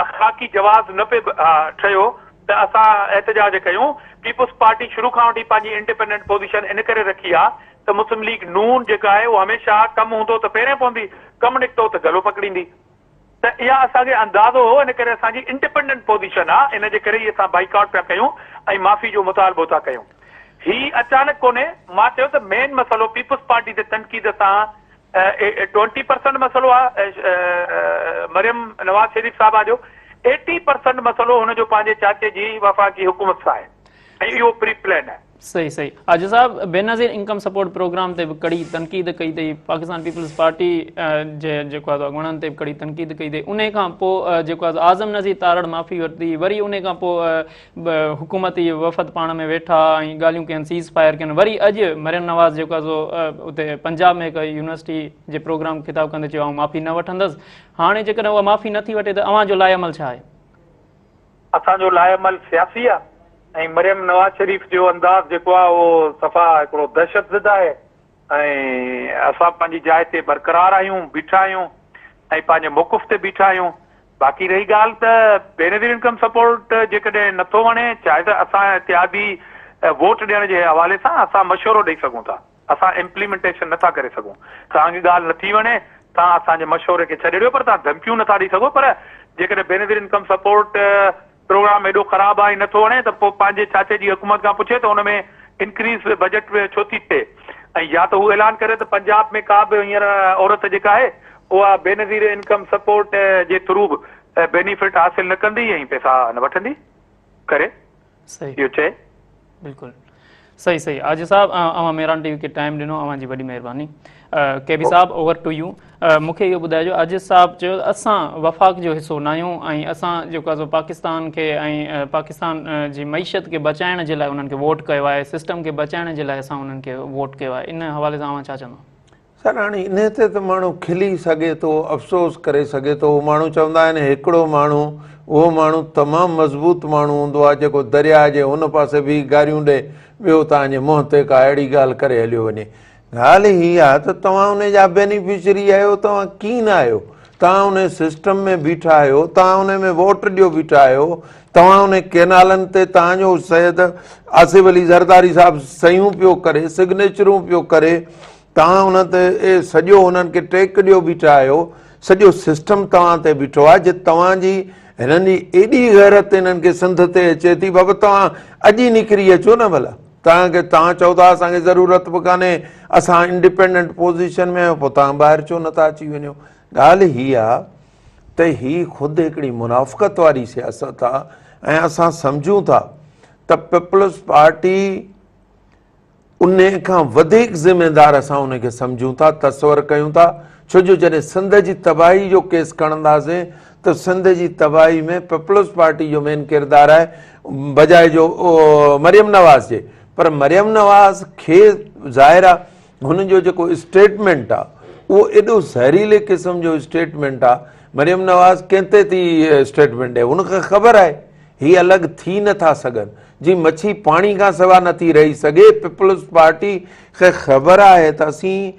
اخلاقي جواز نه پئي ٺهيو ته اسان احتجاج ڪيون، پيپلز پارٽي شروع کان وٺي پنهنجي انڊيپينڊنٽ پوزيشن ان ڪري رکي آ ته مسلم ليگ نون جيڪا آهي اها هميشه ڪم هوندو ته پيرين پوندي، ڪم نڪتو ته گلو پڪڙيندي. ته اها اسان کي اندازو هو ان ڪري اسان جي انڊيپينڊنٽ پوزيشن آ ان جي ڪري ئي اسان بائيڪاٽ پيا ڪيون ۽ معافي جو مطالبو ٿا ڪيون. هي اچانڪ ڪونهي، مان چيو ته مين مسئلو پيپلز پارٽي تي تنقيد سان ٽوئنٽي پرسنٽ مسئلو آ مريم نواز شريف صاحبه جو ايٽي پرسنٽ مسئلو هن جو پنهنجي چاچي جي وفاقي حڪومت سان آهي ۽ اهو پري پلان آهي. صحيح صحيح حاجي صاحب بينظير انڪم سپورٽ پروگرام تي به ڪڙي تنقيد ڪئي اٿئي پاڪستان پيپلز پارٽي جي جيڪو آهي اڳواڻن تي به ڪڙي تنقيد ڪئي اٿئي انهي کان پوء جيڪو آهي اعظم نذير تارڙ معافي ورتي وري انهي کان پوء حڪومتي وفد پاڻ ۾ ويٺا ۽ ڳالهيون ڪين سيز فائر ڪين وري اڄ مريم نواز جيڪو آهي سو اتي پنجاب ۾ هڪ يونيورسٽي جي پروگرام خطاب ڪندي چيو آئون معافي نه وٺندس هاڻي جيڪڏهن اها معافي نه ٿي وٺي ته اوهان جو لاء عمل ڇا آهي؟ اسان جو لاء عمل سياسي آهي ۽ مريم نواز شريف جو انداز جيڪو آهي اهو صفا هڪڙو دهشت زده آهي ۽ اسان پنهنجي جاء تي برقرار آهيون، بيٺا آهيون ۽ پنهنجي موقف تي بيٺا آهيون. باقي رهي ڳالهه ته بينظير انڪم سپورٽ جيڪڏهن نٿو وڻي چاهي ته اسان اتحادي ووٽ ڏيڻ جي حوالي سان اسان مشورو ڏئي سگهون ٿا، اسان امپليمينٽيشن نٿا ڪري سگهون. توهان کي ڳالهه نٿي وڻي توهان اسان جي مشوري کي ڇڏي ڏيو پر توهان ڌمڪيون نٿا ڏئي سگهو پر جيڪڏهن بينظير انڪم سپورٽ پروگرام ايڏو خراب آهي ۽ نٿو وڻي ته پوء پنهنجي چاچي جي حڪومت کان پڇي ته ان ۾ انڪريز بجيٽ ڇو ٿي ٿئي ۽ يا ته هو اعلان ڪري ته پنجاب ۾ ڪا به هينئر عورت جيڪا آهي اها بينظير انڪم سپورٽ جي ٿرو به بينيفٽ حاصل نه ڪندي ۽ پئسا نه وٺندي ڪري اهو چئي. بلڪل صحيح صحيح عاجز صاحب اوهان ميران ٽي وي کي ٽائيم ڏنو اوهان جي وڏي مهرباني ڪي بي صاحب اوور ٽو يو مون کي اهو ٻڌائجو عاجز صاحب چيو اسان وفاق جو حصو ناهيون ۽ اسان جيڪو آهي سو پاڪستان کي ۽ پاڪستان جي معيشت کي بچائڻ جي لاء انهن کي ووٽ ڪيو آهي سسٽم کي بچائڻ جي لاء اسان انهن کي ووٽ ڪيو آهي ان حوالي سان اوهان ڇا چوندو سر هاڻي انهي تي ته ماڻهو کلي سگهي ٿو، افسوس ڪري سگهي ٿو، ماڻهو چوندا آهن هڪڙو ماڻهو اهو ماڻهو تمام مضبوط ماڻهو هوندو آهي جيڪو درياهه جي هن پاسي بيهي گاريون ڏئي ٻيو توهان جي منهن تي ڪا اهڙي ڳالهه ڪري هليو وڃي. ڳالهه هي آهي ته توهان انهي جا بينيفشري آهيو توهان ڪين آهيو توهان انهي سسٽم ۾ بيٺا آهيو توهان انهي ۾ ووٽ ڏيو بيٺا آهيو توهان انهي ڪينالن تي توهان جو سيد آصف علي زرداري صاحب صحيحون پيو ڪري سگنيچرون پيو ڪري توهان ان تي سڄو انهن کي ٽيڪ ڏيو بيٺا آهيو، سڄو سسٽم توهان تي بيٺو آهي، جي توهان جي هنن جي ايڏي غيرت هنن کي سنڌ تي اچي ٿي، بابا توهان اڄ ئي نڪري اچو نه ڀلا، توهان کي توهان چئو ٿا اسان کي ضرورت به ڪانهي، اسان انڊيپينڊنٽ پوزيشن ۾ آهيون، پوء توهان ٻاهر ڇو نٿا اچي وڃو؟ ڳالهه هي آهي ته هي خود هڪڙي منافقت واري سياست آهي ۽ اسان سمجهون ٿا ته پيپلز پارٽي انهيء کان وڌيڪ ذميدار اسان ان کي سمجهون ٿا، تصور ڪيون ٿا، ڇو جو جڏهن سنڌ جي تباهي جو ڪيس کڻنداسين ته سنڌ جي تباهي ۾ پيپلز پارٽي جو مين ڪردار آهي بجاء جو مريم نواز جي پر مريم نواز کي ظاهر آهي هن جو جيڪو اسٽيٽمينٽ آهي اهو ايڏو زهريلي قسم جو اسٽيٽمينٽ آهي مريم نواز ڪنهن تي ٿي اسٽيٽمينٽ ڏي هن کي خبر آهي هي الڳ ٿي نه ٿا سگهن. جي مڇي پاڻي کان سوا نه ٿي رهي سگهي. پيپلز پارٽي کي خبر آهي ته اسين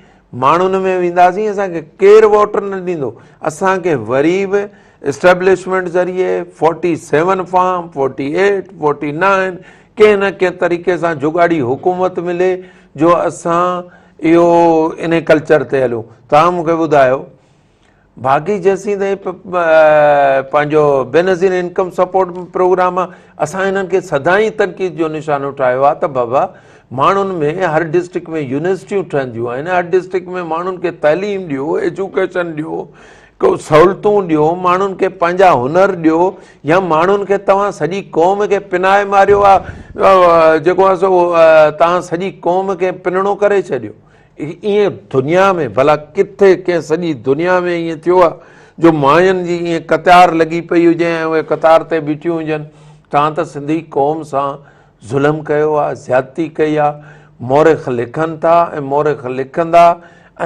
ماڻهن ۾ وينداسين اسان کي ڪير ووٽ نه ڏيندو. اسان کي وري به اسٽيبلشمينٽ ذريعي forty seven form, forty eight, forty nine ڪنهن نه ڪنهن طريقي سان جڳاڙي حڪومت ملي جو اسان اهو انهي ڪلچر تي هلون. توهان مون کي ٻڌايو باقي جيسين تائين پنهنجو بينظير انڪم سپورٽ پروگرام آ اسان هنن کي سدائين تنقيد جو نشانو ٺاهيو آ ته بابا ماڻهن ۾ هر ڊسٽرڪٽ ۾ يونيورسٽيون ٺهنديون آهن هر ڊسٽرڪٽ ۾ ماڻهن کي تعليم ڏيو ايجوڪيشن ڏيو ڪو سهولتون ڏيو ماڻهن کي پنهنجا هنر ڏيو يا ماڻهن کي توهان سڄي قوم کي پنائي ماريو آ جيڪو آ سو توهان سڄي قوم کي پنڻو ڪري ڇڏيو ائين دنيا ۾ ڀلا ڪٿي ڪنهن سڄي دنيا ۾ ائين ٿيو آهي جو ماين جي ائين قطار لڳي پئي هجي ۽ اهي قطار تي بيٺيون هجن. توهان ته سنڌي قوم سان ظلم ڪيو آهي، زيادتي ڪئي آهي. مورخ لکن ٿا ۽ مورخ لکندا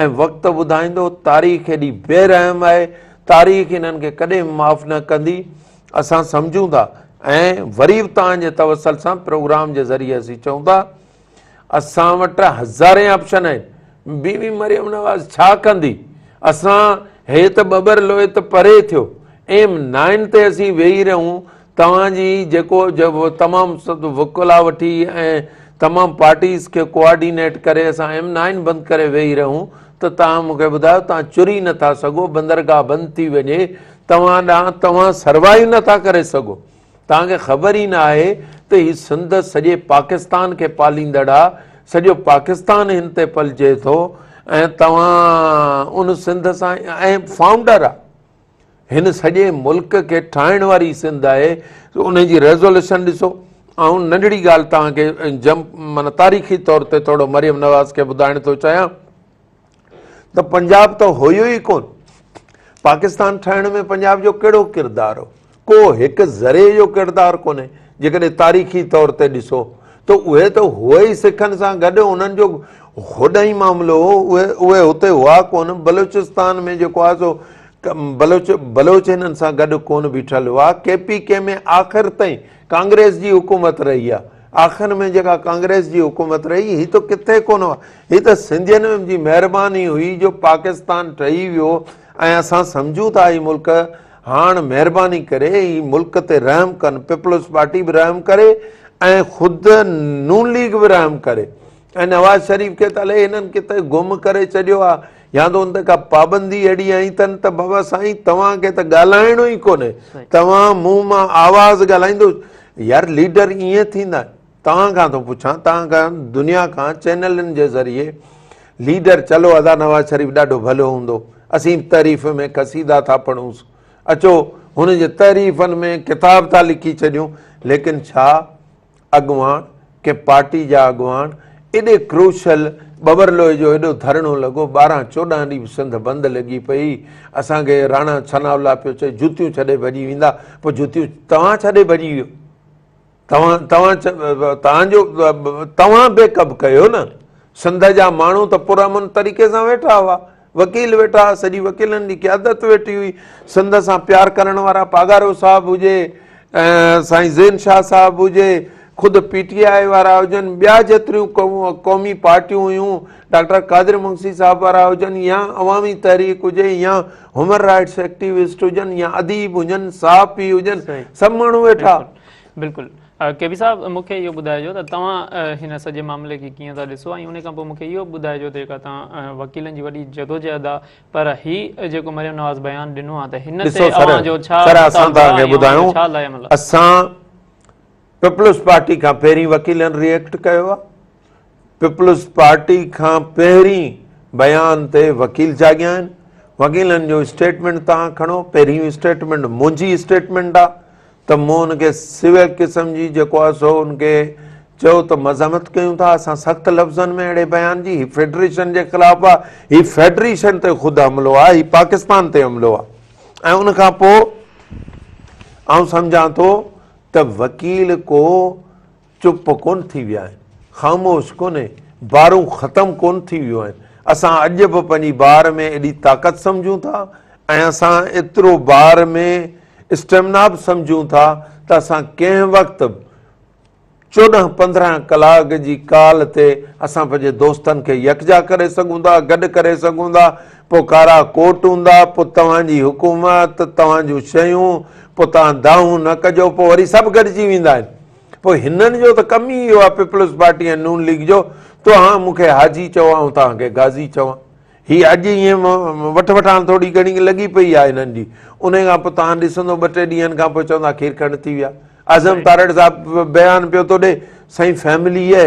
۽ وقت ٻڌائيندو. تاريخ ايڏي بي رحم آهي، تاريخ انهن کي ڪڏهن به معاف نه ڪندي. اسان سمجهون ٿا ۽ وري به توهان جي توسل سان پروگرام جي ذريعي اسين چئون ٿا اسان وٽ هزارين آپشن آهن بي بي مريم نواز ڇا ڪندي اسان هي ته ٻٻر لوئي ته پري ٿيو ايم نائن تي اسين ويهي رهون توهان جي جيڪو تمام وڪلا وٺي ۽ تمام پارٽيز کي ڪوآرڊينيٽ ڪري اسان ايم نائن بند ڪري ويهي رهون ته توهان مون کي ٻڌايو توهان چري نٿا سگهو بندرگاهه بند ٿي وڃي توهان ڏانهن توهان سروائيو نٿا ڪري سگهو توهان کي خبر ئي نه آهي ته هي سنڌ سڄي پاڪستان کي پاليندڙ آ سڄو پاڪستان هن تي پلجي ٿو ۽ توهان ان سنڌ سان ۽ فائونڊر آ هن سڄي ملڪ کي ٺاهڻ واري سنڌ آهي ان جي ريزوليوشن ڏسو آئون ننڍڙي ڳالهه توهان کي جمپ معنيٰ تاريخي طور تي ٿورو مريم نواز کي ٻڌائڻ ٿو چاهيان ته پنجاب ته هيو ئي ڪون پاڪستان ٺاهڻ ۾ پنجاب جو ڪهڙو ڪردار هو ڪو هڪ ذري جو ڪردار ڪونهي جيڪڏهن تاريخي طور تي ڏسو ته اهي ته هئا ئي سکن سان گڏ انهن جو هوڏانهن ئي معاملو هو اهي اهي هتي هئا ڪونه بلوچستان ۾ جيڪو آهي سو بلوچ بلوچ هنن سان گڏ ڪونه بيٺل هئا ڪي پي ڪي ۾ آخر تائين ڪانگريس جي حڪومت رهي آهي آخر ۾ جيڪا ڪانگريس جي حڪومت رهي هي ته ڪٿي ڪونه هئا هي ته سنڌين جي مهرباني هئي جو پاڪستان ٺهي ويو ۽ اسان سمجهون ٿا هي ملڪ هاڻ مهرباني ڪري هي ملڪ تي رحم ڪن پيپلز پارٽي به رحم ڪري ۽ خود نون ليگ به رحم ڪري ۽ نواز شريف کي ته الائي هنن ڪٿي گم ڪري ڇڏيو آ يا ته ان تي ڪا پابندي اهڙي آئي اٿن ته بابا سائين توهان کي ته ڳالهائڻو ئي ڪونهي توهان منهن مان آواز ڳالهائيندو يار ليڊر ائين ٿيندا توهان کان ٿو پڇان توهان کان دنيا کان چينلن جي ذريعي ليڊر چلو ادا نواز شريف ڏاڍو ڀلو هوندو اسين به تعريف ۾ قصيدا ٿا پڙهونس اچو هن جي تعريفن ۾ ڪتاب ٿا لکي ڇڏيون ليڪن ڇا اڳواڻ ڪنهن پارٽي جا اڳواڻ ايڏي ڪروشل ٻبرلوئي جو ايڏو ڌرڻو لڳو 12 14 ڏينهن سنڌ بند لڳي پئي اسان کي راڻا ثناء الله پيو چئي جوتيون ڇڏي ڀڄي ويندا پوء جوتيون توهان ڇڏي ڀڄي ويو توهان توهان توهان جو توهان بيڪ اپ ڪيو نه سنڌ جا ماڻهو ته پرامن طريقي سان ويٺا هئا وڪيل ويٺا هئا سڄي وڪيلن جي قيادت ويٺي هئي سنڌ سان پيار ڪرڻ وارا پاڳارو صاحب هجي سائين زين شاهه صاحب هجي خود پي ٽي آء وارا هجن ٻيا جيتريون قومي پارٽيون هيون ڊاڪٽر قادر مگسي صاحب وارا هجن يا عوامي تحريڪ هجي يا هيومن رائٽس ايڪٽيوسٽ هجن يا اديب هجن صحافي هجن سڀ ماڻهو ويٺا بلڪل ڪي بي صاحب مون کي اهو ٻڌائجو ته توهان هن سڄي معاملي کي ڪيئن ٿا ڏسو ۽ ان کان پوء مون کي اهو به ٻڌائجو ته جيڪا توهان وڪيلن جي وڏي جدوجهد آ پر هي جيڪو مريم نواز بيان ڏنو آ ته هن تي اوهان جو ڇا سر اسان توهان کي ٻڌايون اسان پيپلز پارٽي کان پهرين وڪيلن ريئيڪٽ ڪيو آ پيپلز پارٽي کان پهرين بيان تي وڪيل جاڳيا آهن وڪيلن جو اسٽيٽمينٽ توهان کڻو پهريون اسٽيٽمينٽ منهنجي اسٽيٽمينٽ آ ته مون ان کي سويل قسم جي جيڪو آهي سو ان کي چيو ته مذمت ڪيون ٿا اسان سخت لفظن ۾ اهڙي بيان جي هي فيڊريشن جي خلاف آ هي فيڊريشن تي خود حملو آ هي پاڪستان تي حملو آ ۽ ان کان پوء آئون سمجهان ٿو ته وڪيل ڪو چپ ڪونه ٿي ويا آهن، خاموش ڪونهي، بارون ختم ڪونه ٿي ويون آهن، اسان اڄ به پنهنجي بار ۾ ايڏي طاقت سمجهون ٿا ۽ اسان ايترو بار ۾ اسٽيمنا به سمجهون ٿا ته اسان ڪنهن وقت به 14 15 ڪلاڪ جي ڪال تي اسان پنهنجي دوستن کي يڪجا ڪري سگهون ٿا، گڏ ڪري سگهون ٿا، پوء ڪارا ڪوٽ هوندا، پوء توهان جي حڪومت، توهان جون شيون، پوء توهان دانهون نه ڪجو، پوء وري سڀ گڏجي ويندا آهن. پوء هنن جو ته ڪم ئي اهو آهي پيپلز پارٽي ۽ نون ليگ جو توهان مون کي حاجي چئو آئون توهان کي غازي چوان. هي اڄ ائين وٺ وٺان ٿوري گهڻي لڳي پئي آهي هنن جي. انهي کان پوء توهان ڏسندو ٻه ٽي ڏينهن کان پوء چوندا کير کنڊ ٿي ويا. اعظم تارڙ صاحب بيان پيو ٿو ڏي سائين فيملي هي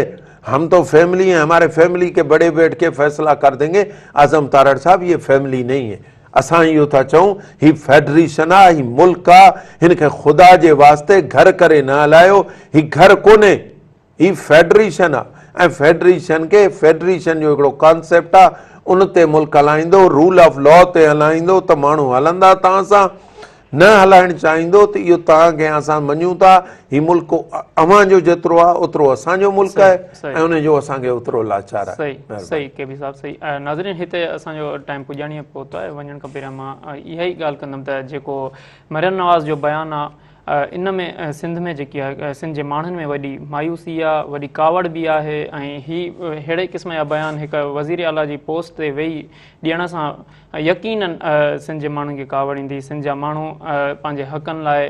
هم تو فيملي هي هماري فيملي ڪي بڙي بيٺ ڪي فيصلا ڪر دين گي اعظم تارڙ صاحب يه فيملي نهين هي. اسان اهو ٿا چئون هي فيڊريشن آ هي ملڪ آ هن کي خدا جي واسطي گهر ڪري نه هلايو هي گهر ڪونهي هي فيڊريشن آ ۽ فيڊريشن کي فيڊريشن جو هڪڙو ڪانسيپٽ آ ان تي ملڪ هلائيندو رول آف لا تي هلائيندو ته ماڻهو هلندا توهان سان نه هلائڻ چاهيندو ته اهو توهان کي اسان مڃون ٿا هي ملڪ اوهان جو جيترو آهي اوترو اسان جو ملڪ آهي ۽ ان جو اسان کي اوترو لاچار آهي. صحيح صحيح ڪي بي صاحب صحيح ناظرين هتي اسان جو ٽائيم پڄاڻيء پهتو آهي وڃڻ کان پهريان مان اها ئي ڳالهه ڪندم ته جيڪو مريم نواز جو بيان آ ان ۾ سنڌ ۾ جيڪي آهي سنڌ جي ماڻهن ۾ وڏي مايوسي آ وڏي ڪاوڙ به آهي ۽ هي ههڙي قسم جا بيان هڪ وزير اعليٰ جي پوسٽ تي ويهي ڏيڻ سان يقينن سنڌ جي ماڻهن کي ڪاوڙ ايندي سنڌ جا ماڻهو پنهنجي حقن لاء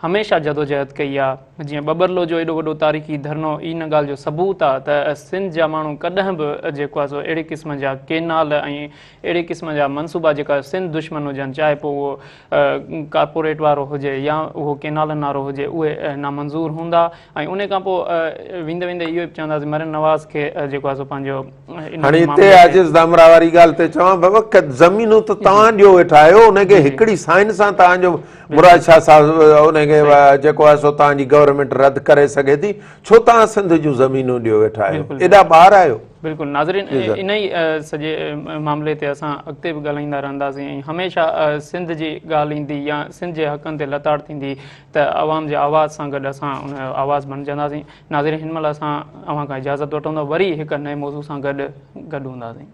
هميشه جدوجهد ڪئي آ جيئن ٻٻرلو جو ايڏو وڏو تاريخي ڌرڻو ان ڳالهه جو ثبوت آ ته سنڌ جا ماڻهو ڪڏهن به جيڪو آ سو اهڙي قسم جا ڪينال ۽ اهڙي قسم جا منصوبا جيڪا سنڌ دشمن هجن چاهي پوء اهو ڪارپوريٽ وارو هجي يا اهو ڪينالن وارو هجي اهي نامنظور هوندا ۽ ان کان پوء ويندي ويندي اهو به چونداسين مريم نواز کي جيڪو آ سو پنهنجو هاڻي هتي عاجز ڌامرا واري ڳالهه تي چوان بابا زمينون ته توهان ڏيو ويٺا آهيو ان کي هڪڙي سائن سان توهان جو مراد شاهه صاحب ان کي جيڪو آهي سو توهان جي گورنمينٽ رد ڪري سگهي ٿي ڇو توهان سنڌ جون زمينون ڏيو ويٺا آهيو ايڏا ٻار آهيو. بلڪل ناظرين انهي سڄي معاملي تي اسان اڳتي به ڳالهائيندا رهنداسين ۽ هميشه سنڌ جي ڳالهه ايندي يا سنڌ جي حقن تي لتاڙ ٿيندي ته عوام جي آواز سان گڏ اسان ان جو آواز بڻجنداسين. ناظرين هن مهل اسان اوهان کان اجازت وٺون ٿا وري هڪ نئين موضوع سان گڏ گڏ هونداسين.